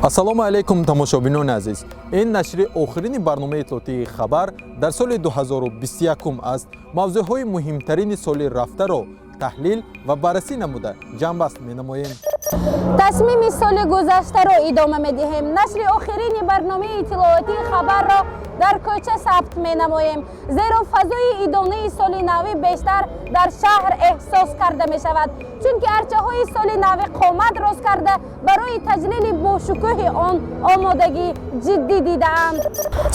Ассалому алайкум, тамошобинони азиз. Ин нашри охирини барномаи иттилоотии «Хабар» дар соли 2021 аст. Мавзӯъҳои муҳимтарини соли рафтаро таҳлил ва баррасӣ намуда, ҷамъбаст менамоем. Тасмими соли гузаштаро идома медиҳем. Нашри охирини барномаи иттилоотии «Хабарро» дар кӯча сабт менамоем, зеро фазои идонаи соли навӣ бештар дар шаҳр эҳсос карда мешавад, чунки арчаҳои соли навӣ қомат рост карда, барои таҷлили бошукӯҳи он омодагӣ ҷиддӣ дидаанд.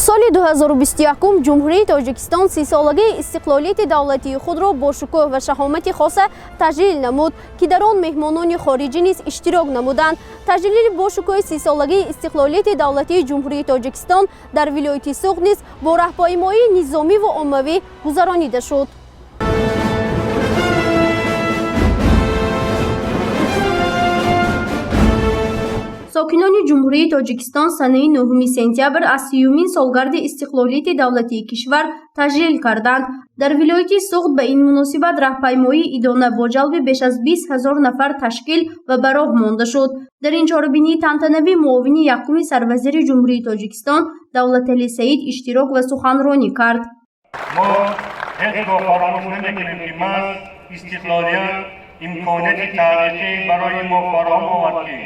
Соли 2021 Ҷумҳурии Тоҷикистон 30-солагии истиқлолияти давлатии худро бо шукӯҳ ва шаҳомати хоса таҷлил намуд, ки дар он меҳмонони хориҷӣ низ иштирок намуданд. Таҷлили бошукӯҳи 30-солагии истиқлолияти давлатии Ҷумҳурии Тоҷикистон дар вилояти Суғд низ бо раҳпаймоии низомиву оммавӣ гузаронида шуд. Сокинони Ҷумҳурии Тоҷикистон санаи 9 сентябр аз 30-юмин солгарди истиқлолияти давлатии кишвар таҷлил карданд. Дар вилояти Суғд ба ин муносибат раҳпаймоии идона бо ҷалби беш аз 20 000 нафар ташкил ва ба роҳ монда шуд. Дар ин чорабинии тантанавӣ муовини якуми сарвазири Ҷумҳурии Тоҷикистон Давлатали Саид иштирок ва суханронӣ кард. Мо ҳеҷ гоҳ фаромӯш намекунем, ки маҳз истиқлолият имконияти таърихӣ барои мо фароҳам овард, ки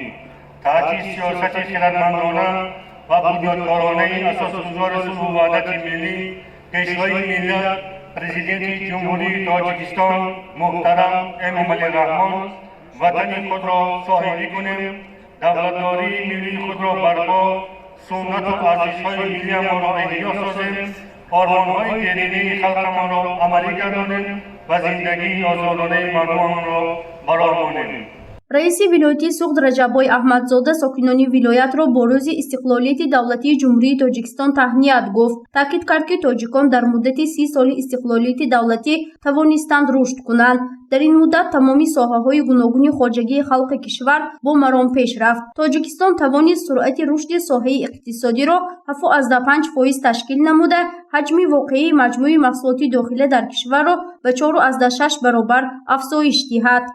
таҳти сиёсати хирадмандона ва бунёдкоронаи асосгузори сулҳу ваҳдати миллӣ, Пешвои миллат, Президенти Ҷумҳурии Тоҷикистон муҳтарам Эмомалӣ Раҳмон ватани худро соҳибӣ кунем, давлатдории миллии худро барпо, суннату арзишҳои миллиамонро эҳё созем, ормонҳои деринии халқамонро амалӣ гардонем ва зиндагии озодонаи мардумамонро барор монем. Раиси вилояти Суғд Раҷаббой Аҳмадзода сокинони вилоятро бо рӯзи истиқлолияти давлатии Ҷумҳурии Тоҷикистон таҳният гуфт. Таъкид кард, ки тоҷикон дар муддати 30 соли истиқлолияти давлатӣ тавонистанд рушд кунанд. Дар ин муддат тамоми соҳаҳои гуногуни хоҷагии халқи кишвар бо маром пеш рафт. Тоҷикистон тавонист суръати рушди соҳаи иқтисодиро 7,5% ташкил намуда, ҳаҷми воқеии маҷмӯи маҳсулоти дохила дар кишварро ба 4,6 баробар афзоиш диҳад.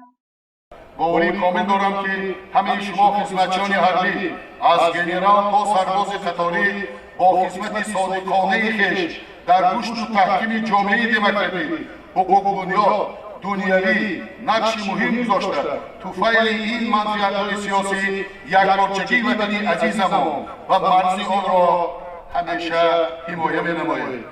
Боварӣ комил дорам, ки ҳамаи шумо, хизматчиёни ҳарбӣ, аз генерал то сарбози қаторӣ, бо хизмати содиқонаи хеш дар рушду таҳкими ҷомеаи демократӣ, ҳуқуқбунёд, дунявӣ нақши муҳим гузошта, туфайли ин манфиатҳои сиёсӣ якпорчагии ватани азизамон ва марзи онро ҳамеша ҳимоя менамоед.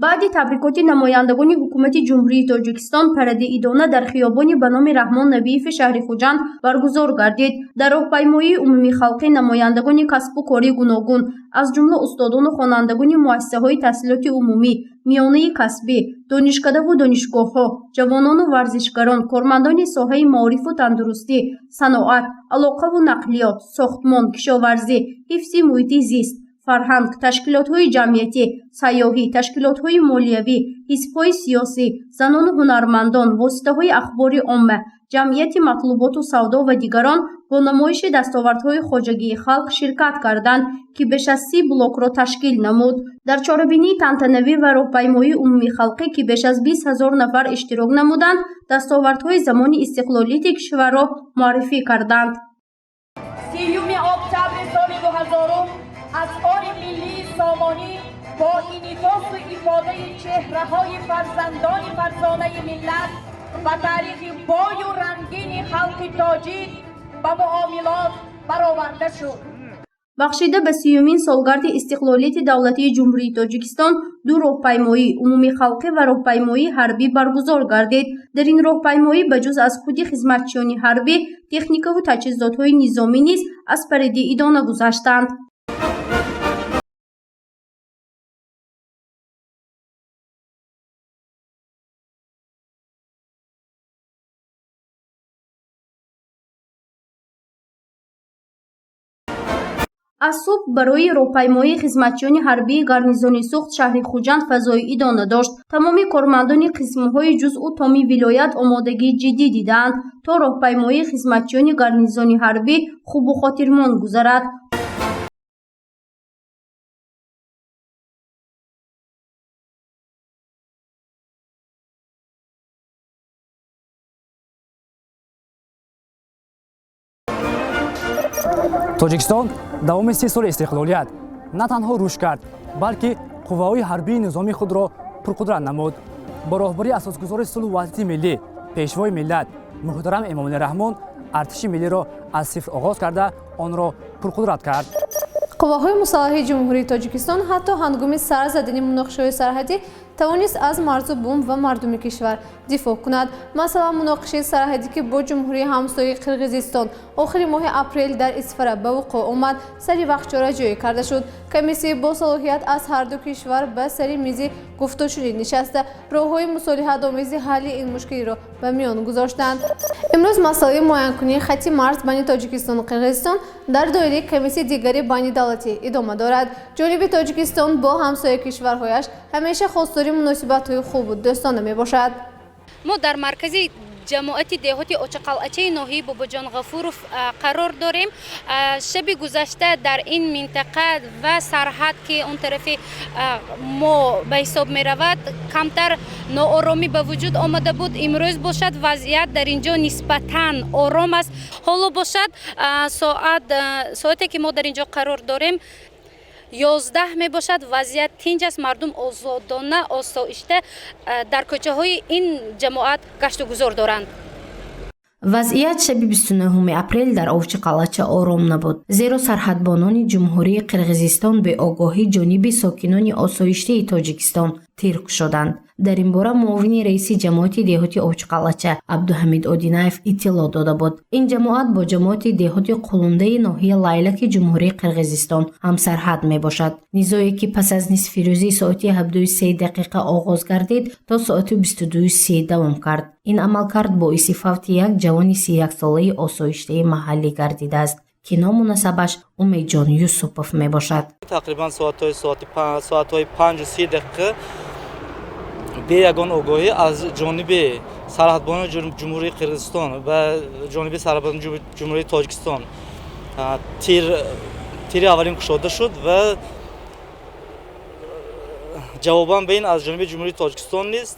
Баъди табрикоти намояндагони ҳукумати Ҷумҳурии Тоҷикистон паради идона дар хиёбони ба номи Раҳмон Набиеви шаҳри Хуҷанд баргузор гардид. Дар роҳпаймоии умумихалқӣ намояндагони касбу кори гуногун, аз ҷумла устодону хонандагони муассисаҳои таҳсилоти умумӣ, миёнаи касбӣ, донишкадаву донишгоҳҳо, ҷавонону варзишгарон, кормандони соҳаи маорифу тандурустӣ, саноат, алоқаву нақлиёт, сохтмон, кишоварзӣ, ҳифзи муҳити зист, фарҳанг, ташкилотҳои ҷамъиятӣ, сайёҳӣ, ташкилотҳои молиявӣ, ҳизбҳои сиёсӣ, занону ҳунармандон, воситаҳои ахбори омма, ҷамъияти матлуботу савдо ва дигарон бо намоиши дастовардҳои хоҷагии халқ ширкат карданд, ки беш аз 30 блокро ташкил намуд. Дар чорабинии тантанавӣ ва роҳпаймоии умумихалқӣ, ки беш аз 20 000 нафар иштирок намуданд, дастовардҳои замони истиқлолияти кишварро муаррифӣ карданд. 30-юми октябри соли 2000 асъори миллии сомонӣ бо инъикосу ифодаи чеҳраҳои фарзандони фарзонаи миллат ва таърихи бою рангини халқи тоҷик ба муомилот бароварда шуд. Бахшида ба 30-юмин солгарди истиқлолияти давлатии Ҷумҳурии Тоҷикистон ду роҳпаймоӣ, умумихалқӣ ва роҳпаймоии ҳарбӣ баргузор гардид. Дар ин роҳпаймоӣ ба ҷуз аз худи хизматчиёни ҳарбӣ, техникаву таҷҳизотҳои низомӣ низ аз паради идона гузаштанд. Аз субҳ барои роҳпаймоии хизматчиёни ҳарбии гарнизони Суғд шаҳри Хуҷанд фазои идона дошт. Тамоми кормандони қисмҳои ҷузъу томи вилоят омодагии ҷиддӣ дидаанд, то роҳпаймоии хизматчиёни гарнизони ҳарбӣ хубу хотирмон гузарад. Тоҷикистон давоми 30 соли истиқлолият на танҳо рушд кард, балки қувваҳои ҳарбии низомии худро пурқудрат намуд. Бо роҳбарии асосгузори сулҳу ваҳдати миллӣ, пешвои миллат муҳтарам Эмомалӣ Раҳмон артиши миллиро аз сифр оғоз карда, онро пурқудрат кард. Қувваҳои мусаллаҳи Ҷумҳурии Тоҷикистон ҳатто ҳангоми сар задани муноқишаҳои сарҳадӣ тавонист аз марзу бум ва мардуми кишвар дифоъ кунад. Масалан, муноқишаи сарҳадӣ, ки бо ҷумҳурии ҳамсояи Қирғизистон охири моҳи апрел дар Исфара ба вуқӯъ омад, сари вақт чораҷӯӣ карда шуд. Комиссияи босалоҳият аз ҳарду кишвар ба сари мизи гуфтушунид нишаста, роҳҳои мусолиҳатомези ҳалли ин мушкилиро ба миён гузоштанд. Имрӯз масъалаи муайянкунии хатти марз байни Тоҷикистону Қирғизистон дар доираи комиссияи дигари байнидавлатӣ идома дорад. Ҷониби Тоҷикистон бо ҳамсоя кишварҳояш ҳамеша хостори муносибатҳои хубу дӯстона мебошад. Мо дар маркази ҷамоати деҳоти Очақалъачаи ноҳияи Бобоҷон Ғафуров қарор дорем. Шаби гузашта дар ин минтақа ва сарҳад, ки он тарафи мо ба ҳисоб меравад, камтар нооромӣ ба вуҷуд омада буд. Имрӯз бошад, вазъият дар ин ҷо нисбатан ором аст. Ҳоло бошад, соате ки мо дар ин ҷо қарор дорем, 11 мебошад, вазъият тинҷ аст. Мардум озодона, осоишта дар кӯчаҳои ин ҷамоат гаштугузор доранд. Вазъият шаби 29 апрел дар Овчиқалъача ором набуд, зеро сарҳадбонони Ҷумҳурии Қирғизистон беогоҳӣ ҷониби сокинони осоиштаи Тоҷикистон тир кушоданд. Дар ин бора муовини раиси ҷамоати деҳоти Овчиқалъача Абдуҳамид Одинаев иттилоъ дода буд. Ин ҷамоат бо ҷамоати деҳоти Қулундаи ноҳияи Лайлаки Ҷумҳурии Қирғизистон ҳамсарҳад мебошад. Низое, ки пас аз нисфирӯзии соати 7:03 оғоз гардид, то соати 22:30 давом кард. Ин амалкард боиси фавти як ҷавони 31-солаи осоиштаи маҳаллӣ гардидааст, ки ному насабаш Умедҷон Юсупов мебошад. Тақрибан соатҳои 5:30 бе ягон огоҳӣ аз ҷониби сарҳадбонони Ҷумҳурии Қирғизистон ва ҷониби сарҳадбонони Ҷумҳурии Тоҷикистон тири аввалин кушода шуд ва ҷавобан ба ин аз ҷониби Ҷумҳурии Тоҷикистон низ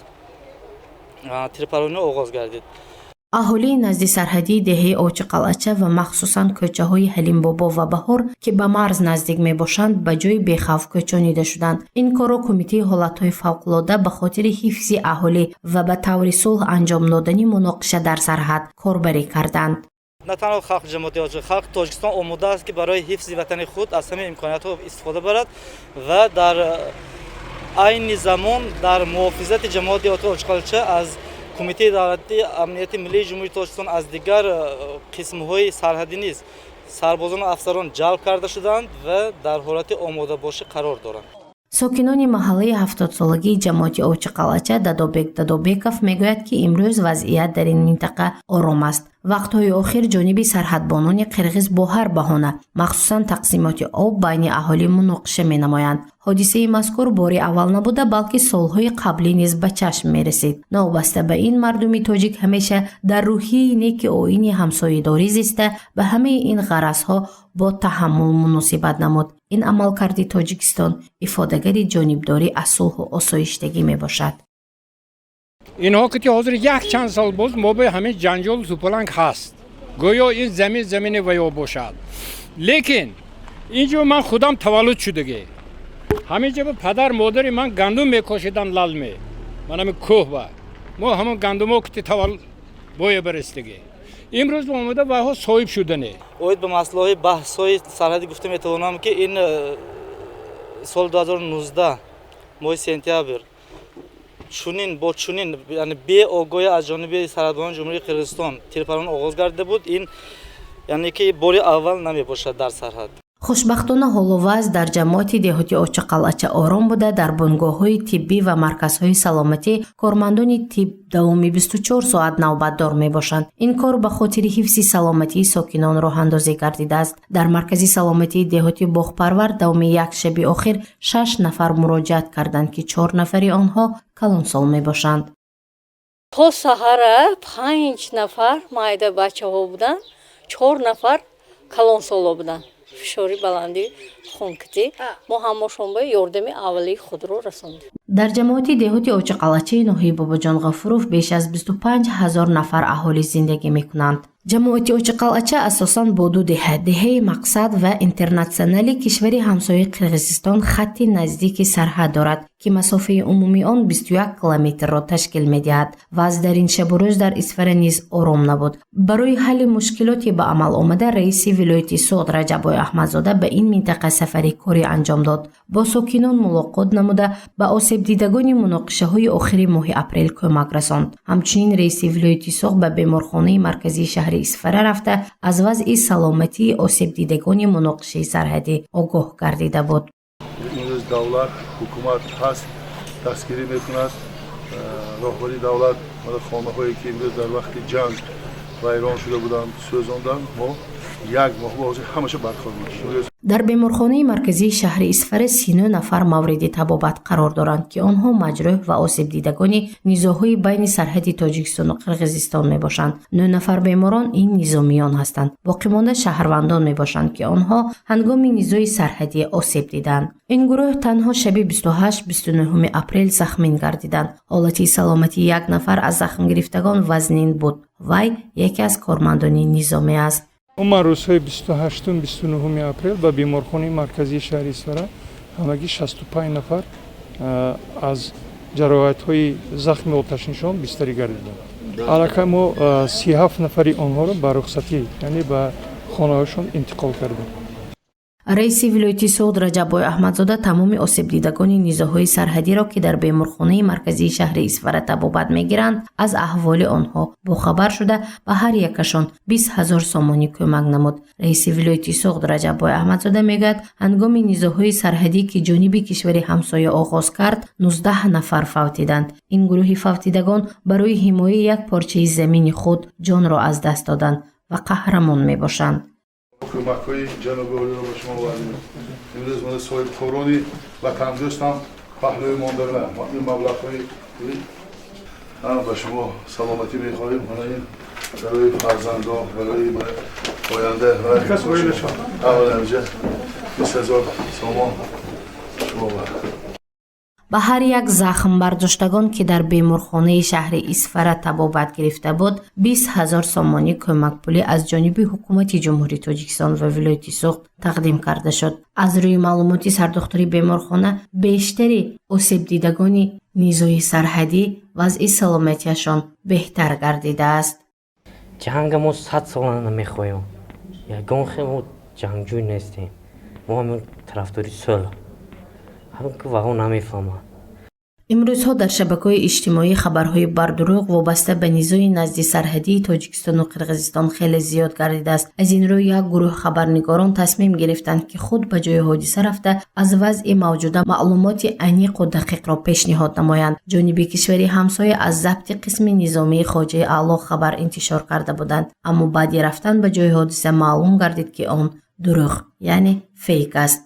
тирпаронӣ оғоз гардид. Аҳолии назди сарҳадии деҳаи Овчиқалъача ва махсусан кӯчаҳои Ҳалимбобо ва Баҳор, ки ба марз наздик мебошанд, ба ҷои бехавф кӯчонида шуданд. Ин корро Кумитаи ҳолатҳои фавқулода ба хотири ҳифзи аҳолӣ ва ба таври сулҳ анҷом додани муноқиша дар сарҳад корбарӣ карданд. На танҳо халқи ҷамоати, халқи Тоҷикистон омода аст, ки барои ҳифзи ватани худ аз ҳамаи имкониятҳо истифода барад ва дар айни замон дар муҳофизати ҷамоати деҳоти Очиқалъача аз Кумитаи давлатии амнияти миллии Ҷумҳурии Тоҷикистон, аз дигар қисмҳои сарҳадӣ низ сарбозону афсарон ҷалб карда шуданд ва дар ҳолати омодабошӣ қарор доранд. Сокинони маҳаллаи 70-солагии ҷамоати Овчиқалъача Дадобек Дадобеков мегӯяд, ки имрӯз вазъият дар ин минтақа ором аст. Вақтҳои охир ҷониби сарҳадбонони қирғиз бо ҳар баҳона, махсусан тақсимоти об, байни аҳолӣ муноқиша менамоянд. Ҳодисаи мазкур бори аввал набуда, балки солҳои қаблӣ низ ба чашм мерасид. Новобаста ба ин, мардуми тоҷик ҳамеша дар рӯҳияи неки оини ҳамсоядорӣ зиста, ба ҳамаи ин ғаразҳо бо таҳаммул муносибат намуд. Ин амалкарди Тоҷикистон ифодагари ҷонибдорӣ аз сулҳу осоиштагӣ мебошад. Инҳо ки ҳозир як чанд сол боз мо ба ҳамин ҷанҷолу тӯпаланг ҳаст, гӯё ин замин замини ваё бошад. Лекин инҷо ман худам таваллуд шудагӣ, ҳамин ҷо падар модари ман гандум мекошиданд, лалме ман ҳамин кӯҳ ба мо ҳамон гандумо ки таваллуд боя баристагӣ, имрӯз омада вайҳо соҳиб шудане. Оид ба масъалаҳои баҳсҳои сарҳадӣ гуфта метавонам, ки ин соли 2019 моҳи сентябр чунин бо чунин, яъне беогоҳӣ аз ҷониби сарҳадбонони Ҷумҳурии Қирғизистон тирпарон оғоз гардида буд. Ин яъне ки бори аввал намебошад дар сарҳад. Хушбахтона, ҳоло вазъ дар ҷамоати деҳоти Очиқалъача ором буда, дар бунгоҳҳои тиббӣ ва марказҳои саломатӣ кормандони тиб давоми 24 соат навбатдор мебошанд. Ин кор ба хотири ҳифзи саломатии сокинон роҳандозӣ гардидааст. Дар маркази саломатии деҳоти Боғпарвар давоми як шаби охир шаш нафар муроҷиат карданд, ки чор нафари онҳо калонсол мебошанд. То саҳара панҷ нафар майда бачаҳо буданд, чор нафар калонсоло буданд. Фишори баланди хункитӣ мо ҳамошон ба ёрдами аввалии худро расондем. Дар ҷамоати деҳоти Очиқалъачаи ноҳияи Бобоҷон Ғафуров беш аз 25 000 нафар аҳолӣ зиндагӣ мекунанд. Ҷамоати Очиқалъача асосан бо ду деҳа, деҳаи Мақсад ва Интернатсионали кишвари ҳамсояи Қирғизистон хатти наздики сарҳад дорад, ки масофаи умумии он 21 километрро ташкил медиҳад. Вазъ дар ин шабу рӯз дар Исфара низ ором набуд. Барои ҳалли мушкилоти ба амал омада раиси вилояти Суғд Раҷаббой Аҳмадзода ба ин минтақа сафари корӣ анҷом дод. Бо сокинон мулоқот намуда, ба осебдидагони муноқишаҳои охири моҳи апрел кӯмак расонд. Ҳамчунин раиси вилояти Суғд ба беморхонаи марказии шаҳри Исфара рафта, аз вазъи саломатии осебдидагони муноқишаи сарҳадӣ огоҳ гардида буд. Имрӯз давлат, ҳукумат ҳаст, дастгирӣ мекунад. Роҳбари давлат хонаҳое ки имрӯз дар вақти ҷанг вайрон шуда буданд, сӯзонданд, мо як моҳ ба ҳозир ҳамаша барқарор мекунем. Дар беморхонаи марказии шаҳри Исфара 39 нафар мавриди табобат қарор доранд, ки онҳо маҷрӯҳ ва осебдидагони низоъҳои байни сарҳади Тоҷикистону Қирғизистон мебошанд. Нӯ нафар беморон ин низомиён ҳастанд, боқимонда шаҳрвандон мебошанд, ки онҳо ҳангоми низои сарҳадӣ осеб диданд. Ин гурӯҳ танҳо шаби 28-29 апрел захмин гардиданд. Ҳолати саломатии як нафар аз захмгирифтагон вазнин буд. Вай яке аз кормандони низомӣ аст. Умуман рӯзҳои 28-ум, 29-уми апрел ба беморхонаи марказии шаҳри Исфара ҳамагӣ 65 нафар аз ҷароҳатҳои захми оташнишон бистарӣ гардиданд. Аллакай мо 37 нафари онҳоро ба рухсатӣ, яъне ба хонаҳояшон интиқол кардем. Раиси вилояти Суғд Раҷаббой Аҳмадзода тамоми осебдидагони низоъҳои сарҳадиро, ки дар беморхонаи марказии шаҳри Исфара табобат мегиранд, аз аҳволи онҳо бохабар шуда, ба ҳар якашон 20 000 сомонӣ кӯмак намуд. Раиси вилояти Суғд Раҷаббой Аҳмадзода мегӯяд, ҳангоми низоъҳои сарҳадӣ, ки ҷониби кишвари ҳамсоя оғоз кард, 19 нафар фавтиданд. Ин гурӯҳи фавтидагон барои ҳимояи як порчаи замини худ ҷонро аз даст доданд ва қаҳрамон мебошанд. Кӯмакҳои ҷаноби олиро ба шумо овардем. Имрӯз мо соҳибкорони ватандӯстам паҳлӯи монда, ин маблағҳои ба шумо саломатӣ мехоҳем. Мана ин барои фарзандо, барои оянда 20 000 сомон шумо. Ба ҳар як захмбардоштагон, ки дар беморхонаи шаҳри Исфара табобат гирифта буд, 20 000 сомонӣ кӯмакпулӣ аз ҷониби ҳукумати Ҷумҳурии Тоҷикистон ва вилояти Суғд тақдим карда шуд. Аз рӯи маълумоти сардухтури беморхона, бештари осебдидагони низои сарҳадӣ вазъи саломатиашон беҳтар гардидааст. Ҷанга мо 100 сола намехоҳем. Ягон хел мо ҷангҷӯй нестем. Мо ҳамин тарафдори сулҳ, ҳамин ки ваҳо намефаҳмад. Имрӯзҳо дар шабакаҳои иҷтимоӣ хабарҳои бардурӯғ вобаста ба низои назди сарҳадии Тоҷикистону Қирғизистон хеле зиёд гардидааст. Аз ин рӯ як гурӯҳ хабарнигорон тасмим гирифтанд, ки худ ба ҷои ҳодиса рафта, аз вазъи мавҷуда маълумоти аниқу дақиқро пешниҳод намоянд. Ҷониби кишвари ҳамсоя аз забти қисми низомии Хоҷаи Аъло хабар интишор карда буданд, аммо баъди рафтан ба ҷои ҳодиса маълум гардид, ки он дурӯғ, яъне фейк аст.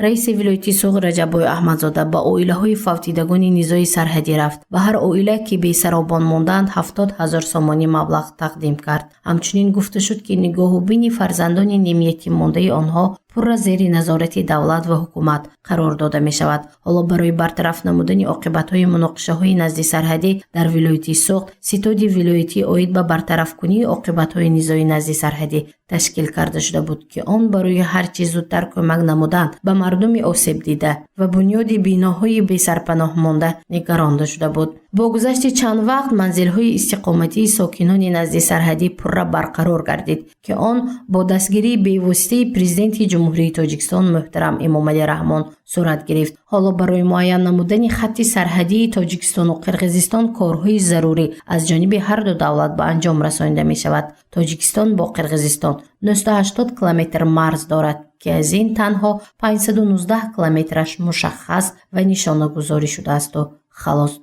Раиси вилояти Суғд Раҷаббой Аҳмадзода ба оилаҳои фавтидагони низои сарҳадӣ рафт. Ба ҳар оила, ки бесаробон монданд, 70 000 сомонӣ маблағ тақдим кард. Ҳамчунин гуфта шуд, ки нигоҳубини фарзандони нимятим мондаи онҳо пурра зери назорати давлат ва ҳукумат қарор дода мешавад. Ҳоло барои бартараф намудани оқибатҳои муноқишаҳои назди сарҳадӣ дар вилояти Суғд ситоди вилоятӣ оид ба бартарафкунии оқибатҳои низои назди сарҳадӣ ташкил карда шуда буд, ки он барои ҳар чӣ зудтар кӯмак намудан ба мардуми осебдида ва бунёди биноҳои бесарпаноҳ монда нигаронда шуда буд. Бо гузашти чанд вақт манзилҳои истиқоматии сокинони назди сарҳадӣ пурра барқарор гардид, ки он бо дастгирии бевоситаи Президенти Ҷумҳурии Тоҷикистон муҳтарам Эмомалӣ Раҳмон сурат гирифт. Ҳоло барои муайян намудани хатти сарҳадии Тоҷикистону Қирғизистон корҳои зарурӣ аз ҷониби ҳарду давлат ба анҷом расонида мешавад. Тоҷикистон бо Қирғизистон 980 километр марз дорад, ки аз ин танҳо 519 километраш мушаххас ва нишонагузорӣ шудаасту халос.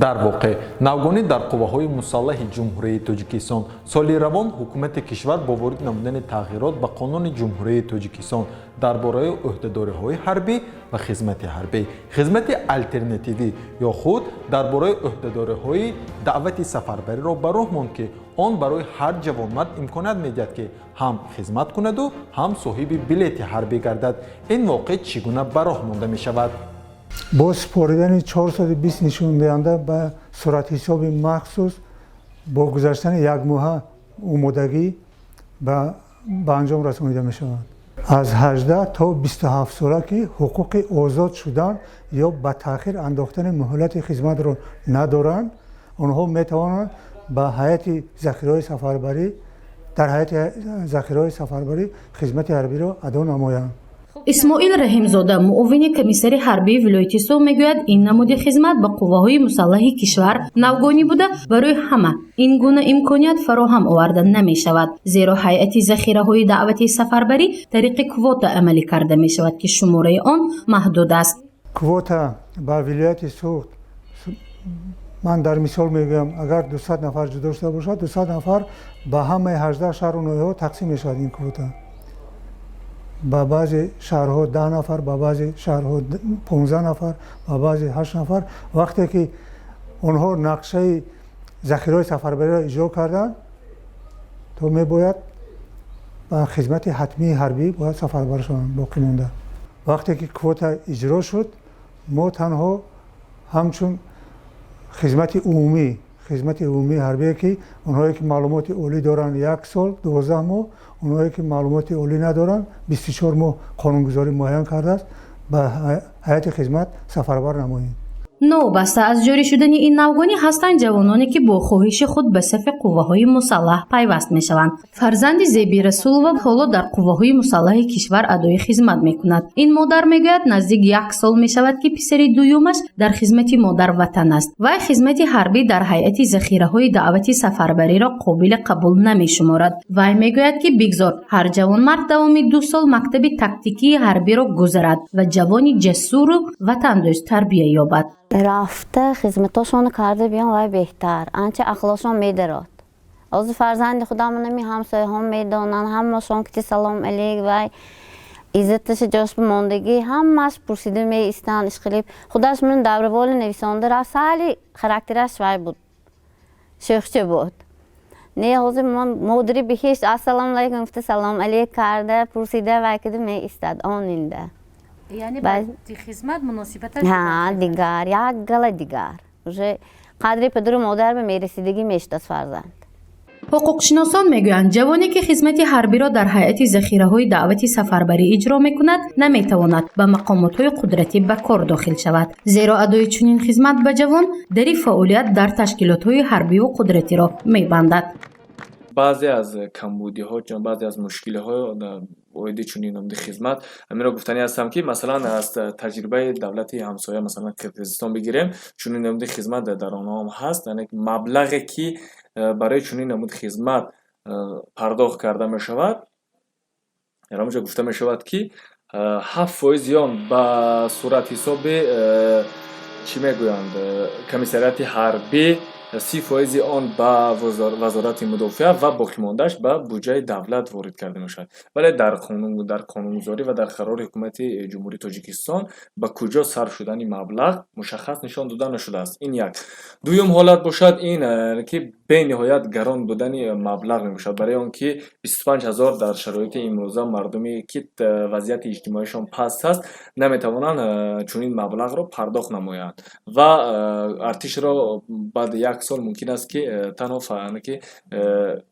Дар воқеъ, навгонӣ дар қувваҳои мусаллаҳи Ҷумҳурии Тоҷикистон. Соли равон ҳукумати кишвар бо ворид намудани тағйирот ба Қонуни Ҷумҳурии Тоҷикистон дар бораи ӯҳдадориҳои ҳарбӣ ва хизмати ҳарбӣ, хизмати алтернативӣ ё худ дар бораи ӯҳдадориҳои даъвати сафарбариро ба роҳ монд, ки он барои ҳар ҷавонмард имконият медиҳад, ки ҳам хизмат кунаду ҳам соҳиби билети ҳарбӣ гардад. Ин воқеъ чӣ гуна ба роҳ монда мешавад? Бо супоридани 420 нишондиҳанда ба суратҳисоби махсус. Бо гузаштани як моҳа омодагӣ ба анҷом расонида мешаванд. Аз 18 то 27 сола, ки ҳуқуқи озод шудан ё ба таъхир андохтани муҳлати хизматро надоранд, онҳо метавонанд ба ҳайати захираҳои сафарбарӣ дар ҳайати захираҳои сафарбарӣ хизмати ҳарбиро адо намоянд. Исмоил Раҳимзода, муовини комиссари ҳарбии вилояти Суғд, мегӯяд, ин намуди хизмат ба қувваҳои мусаллаҳи кишвар навгонӣ буда, барои ҳама ин гуна имконият фароҳам оварда намешавад, зеро ҳайати захираҳои даъвати сафарбарӣ тариқи квота амалӣ карда мешавад, ки шумораи он маҳдуд аст. Квота ба вилояти Суғд, ман дар мисол мегӯям, агар 200 нафар ҷудо шуда бошад, 200 нафар ба ҳамаи 18 шаҳру ноҳияҳо тақсим мешавад. Ин квота ба баъзе шаҳрҳо 10 нафар, ба баъзе шаҳрҳо 15 нафар, ба баъзе 8 нафар. Вақте ки онҳо нақшаи захираҳои сафарбариро иҷро карданд, то мебояд ба хизмати ҳатмии ҳарбӣ бояд сафарбар шаванд боқӣ монда. Вақте ки квота иҷро шуд, мо танҳо ҳамчун хизмати умумӣ, хизмати умумии ҳарбие, ки онҳое ки маълумоти олӣ доранд 1 сол 12 моҳ, онҳое ки маълумоти олӣ надоранд 24 моҳ қонунгузорӣ муайян кардааст, ба ҳайати хизмат сафарбар намоем. Новобаста аз ҷорӣ шудани ин навгонӣ ҳастанд ҷавононе, ки бо хоҳиши худ ба сафи қувваҳои мусаллаҳ пайваст мешаванд. Фарзанди Зеби Расулова ҳоло дар қувваҳои мусаллаҳи кишвар адои хизмат мекунад. Ин модар мегӯяд, наздик 1 сол мешавад, ки писари дуюмаш дар хизмати модар ватан аст. Вай хизмати ҳарбӣ дар ҳайати захираҳои даъвати сафарбариро қобили қабул намешуморад. Вай мегӯяд, ки бигзор ҳар ҷавонмард давоми 2 сол мактаби тактикии ҳарбиро гузарад ва ҷавони ҷасуру ватандӯст тарбия ёбад. Рафта хизматошонро карда биён, вай беҳтар, анча ақлошон медарод. Ҳозир фарзанди худамонами ҳамсояҳом медонанд, ҳамашон кити салом алейк, вай иззаташа ҷош мондагӣ ҳамаш пурсида меистанд. Ишқилиб худаш ман давраволи нависонда рафт, сали характераш вай буд, шӯхча буд. Не, ҳозир модари беҳишт ассалому алайкум гуфта салом алейк карда пурсида вай кида меистад онинда. Яъне баъди хизмат муносибаташ ҳа дигар, як гала дигар. Уже қадри падару модар ба мерасидагӣ мешудааст фарзанд. Ҳуқуқшиносон мегӯянд, ҷавоне ки хизмати ҳарбиро дар ҳайати захираҳои даъвати сафарбарӣ иҷро мекунад, наметавонад ба мақомотҳои қудратӣ ба кор дохил шавад, зеро адои чунин хизмат ба ҷавон дари фаъолият дар ташкилотҳои ҳарбиву қудратиро мебандад. Баъзе аз камбудиҳо, баъзе аз мушкилиҳо оиди чунин намуди хизмат ҳаминро гуфтанӣ ҳастам, ки масалан аз таҷрибаи давлати ҳамсоя, масалан Қирғизистон бигирем, чунин намуди хизмат дар онҳо ҳам ҳаст. Яъне маблағе ки барои чунин намуди хизмат пардохт карда мешавад, дар ҳамонҷо гуфта мешавад, ки 7% он ба суратҳисоби чӣ мегӯянд, комиссариати ҳарбӣ, 30% он ба вазорати мудофиа ва боқимондааш ба буҷаи давлат ворид карда мешавад. Вале дар қонунгузорӣ ва дар қарори ҳукумати Ҷумҳурии Тоҷикистон ба куҷо сарф шудани маблағ мушаххас нишон дода нашудааст. Ин як. Дуюм ҳолат бошад ин, ки бениҳоят гарон будани маблағ мебошад, барои он ки 25 000 дар шароити имрӯза мардуме ки вазъияти иҷтимоишон паст аст, наметавонанд чунин маблағро пардохт намоянд ва артишро баъди 1 сол мумкин аст, ки танҳо ки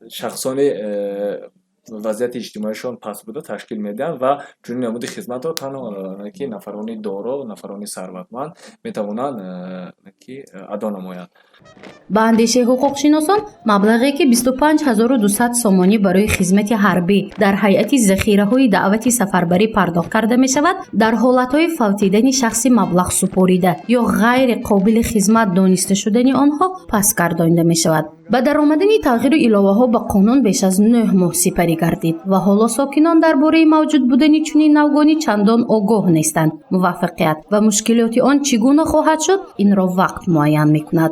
шахсони вазъияти иҷтимоишон паст буда ташкил медиҳанд ва чунин намуди хизматро танҳо ки нафарони доро, нафарони сарватманд метавонанд ки адо намоянд. Ба андешаи ҳуқуқшиносон, маблағе ки 25 200 сомонӣ барои хизмати ҳарбӣ дар ҳайати захираҳои даъвати сафарбарӣ пардохт карда мешавад, дар ҳолатҳои фавтидани шахси маблағ супорида ё ғайри қобили хизмат дониста шудани онҳо пас гардонида мешавад. Ба даромадани тағйиру иловаҳо ба қонун беш аз 9 моҳ сипарӣ гардид ва ҳоло сокинон дар бораи мавҷуд будани чунин навгонӣ чандон огоҳ нестанд. Муваффақият ва мушкилоти он чӣ гуна хоҳад шуд, инро вақт муайян мекунад.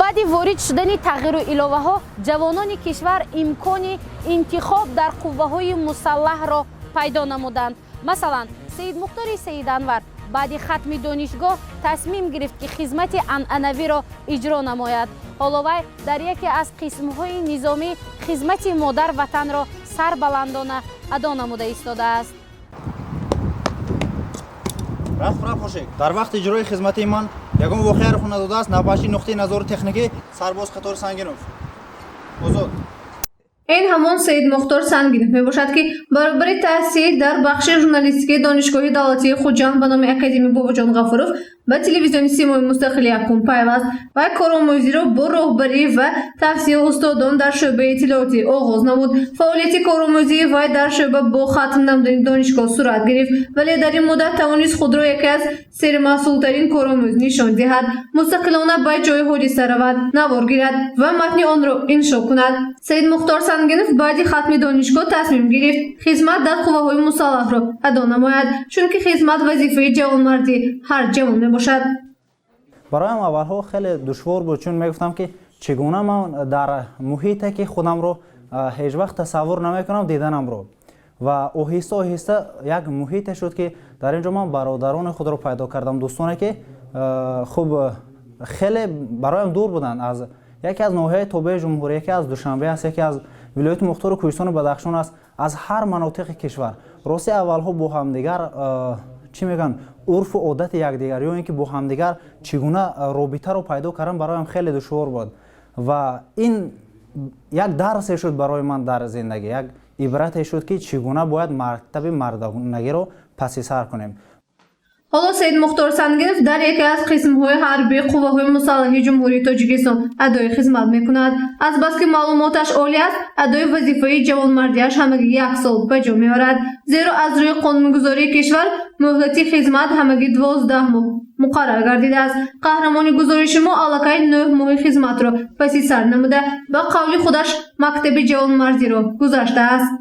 Баъди ворид шудани тағйиру иловаҳо ҷавонони кишвар имкони интихоб дар қувваҳои мусаллаҳро пайдо намуданд. Масалан, Саидмухтори Саиданвар баъди хатми донишгоҳ тасмим гирифт, ки хизмати анъанавиро иҷро намояд. Ҳоло вай дар яке аз қисмҳои низомӣ хизмати модар ватанро сарбаландона адо намуда истодааст. Рафт, рафт, дар вақти иҷрои хизмати ман Ягон воқеа рух надодааст. Навбатчии нуқтаи назори техникӣ сарбоз қатори Сангинов. Озод. Ин ҳамон Саидмухтор Сангинов мебошад, ки баробари таҳсил дар бахши журналистикии Донишгоҳи давлатии Хуҷанд ба номи академик Бобоҷон Ғафуров ба телевизиони Симои мустақили якум пайваст ва коромӯзиро бо роҳбарӣ ва тавсияи устодон дар шӯъбаи иттилоотӣ оғоз намуд. Фаъолияти коромӯзии вай дар шӯъба бо хатм намудани донишгоҳ сурат гирифт, вале дар ин муддат тавонист худро яке аз сермаҳсултарин коромӯз нишон диҳад. Мустақилона ба ҷои ҳодиса равад, навор гирад ва матни онро иншо кунад. Саидмухтор Сангинов баъди хатми донишгоҳ тасмим гирифт хизмат дар қувваҳои мусаллаҳро адо намояд, чунки хизмат вазифаи ҷавонмардии ҳар ҷавон мебошад. Бароям аввалҳо хеле душвор буд, чун мегуфтам, ки чӣ гуна ман дар муҳите, ки худамро ҳеҷ вақт тасаввур намекунам диданамро. Ва оҳиста оҳиста як муҳите шуд, ки дар ин ҷо ман бародарони худро пайдо кардам, дӯстоне, ки хуб хеле бароям дур буданд, аз яке аз ноҳияи тобеи ҷумҳурӣ, яке аз Душанбе аст, яке аз вилояти мухтору Кӯҳистони Бадахшон аст, аз ҳар манотиқи кишвар. Рости, аввалҳо бо ҳамдигар, чӣ мегӯянд, урфу одати якдигар ё ин ки бо ҳамдигар чӣ гуна робитаро пайдо кардан бароям хеле душвор буд. Ва ин як дарсе шуд барои ман дар зиндагӣ, як ибрате шуд, ки чӣ гуна бояд мактаби мардонагиро паси сар кунем. Ҳоло Саидмухтор Сангинов дар яке аз қисмҳои ҳарбии қувваҳои мусаллаҳи Ҷумҳурии Тоҷикистон адои хизмат мекунад. Азбаски маълумоташ олӣ аст, адои вазифаи ҷавонмардиаш ҳамагӣ як сол ба ҷо меорад, зеро аз рӯи қонунгузории кишвар муҳлати хизмат ҳамагӣ 12 моҳ муқаррар гардидааст. Қаҳрамони гузориши мо аллакай 9 моҳи хизматро паси сар намуда, ба қавли худаш мактаби ҷавонмардиро гузаштааст.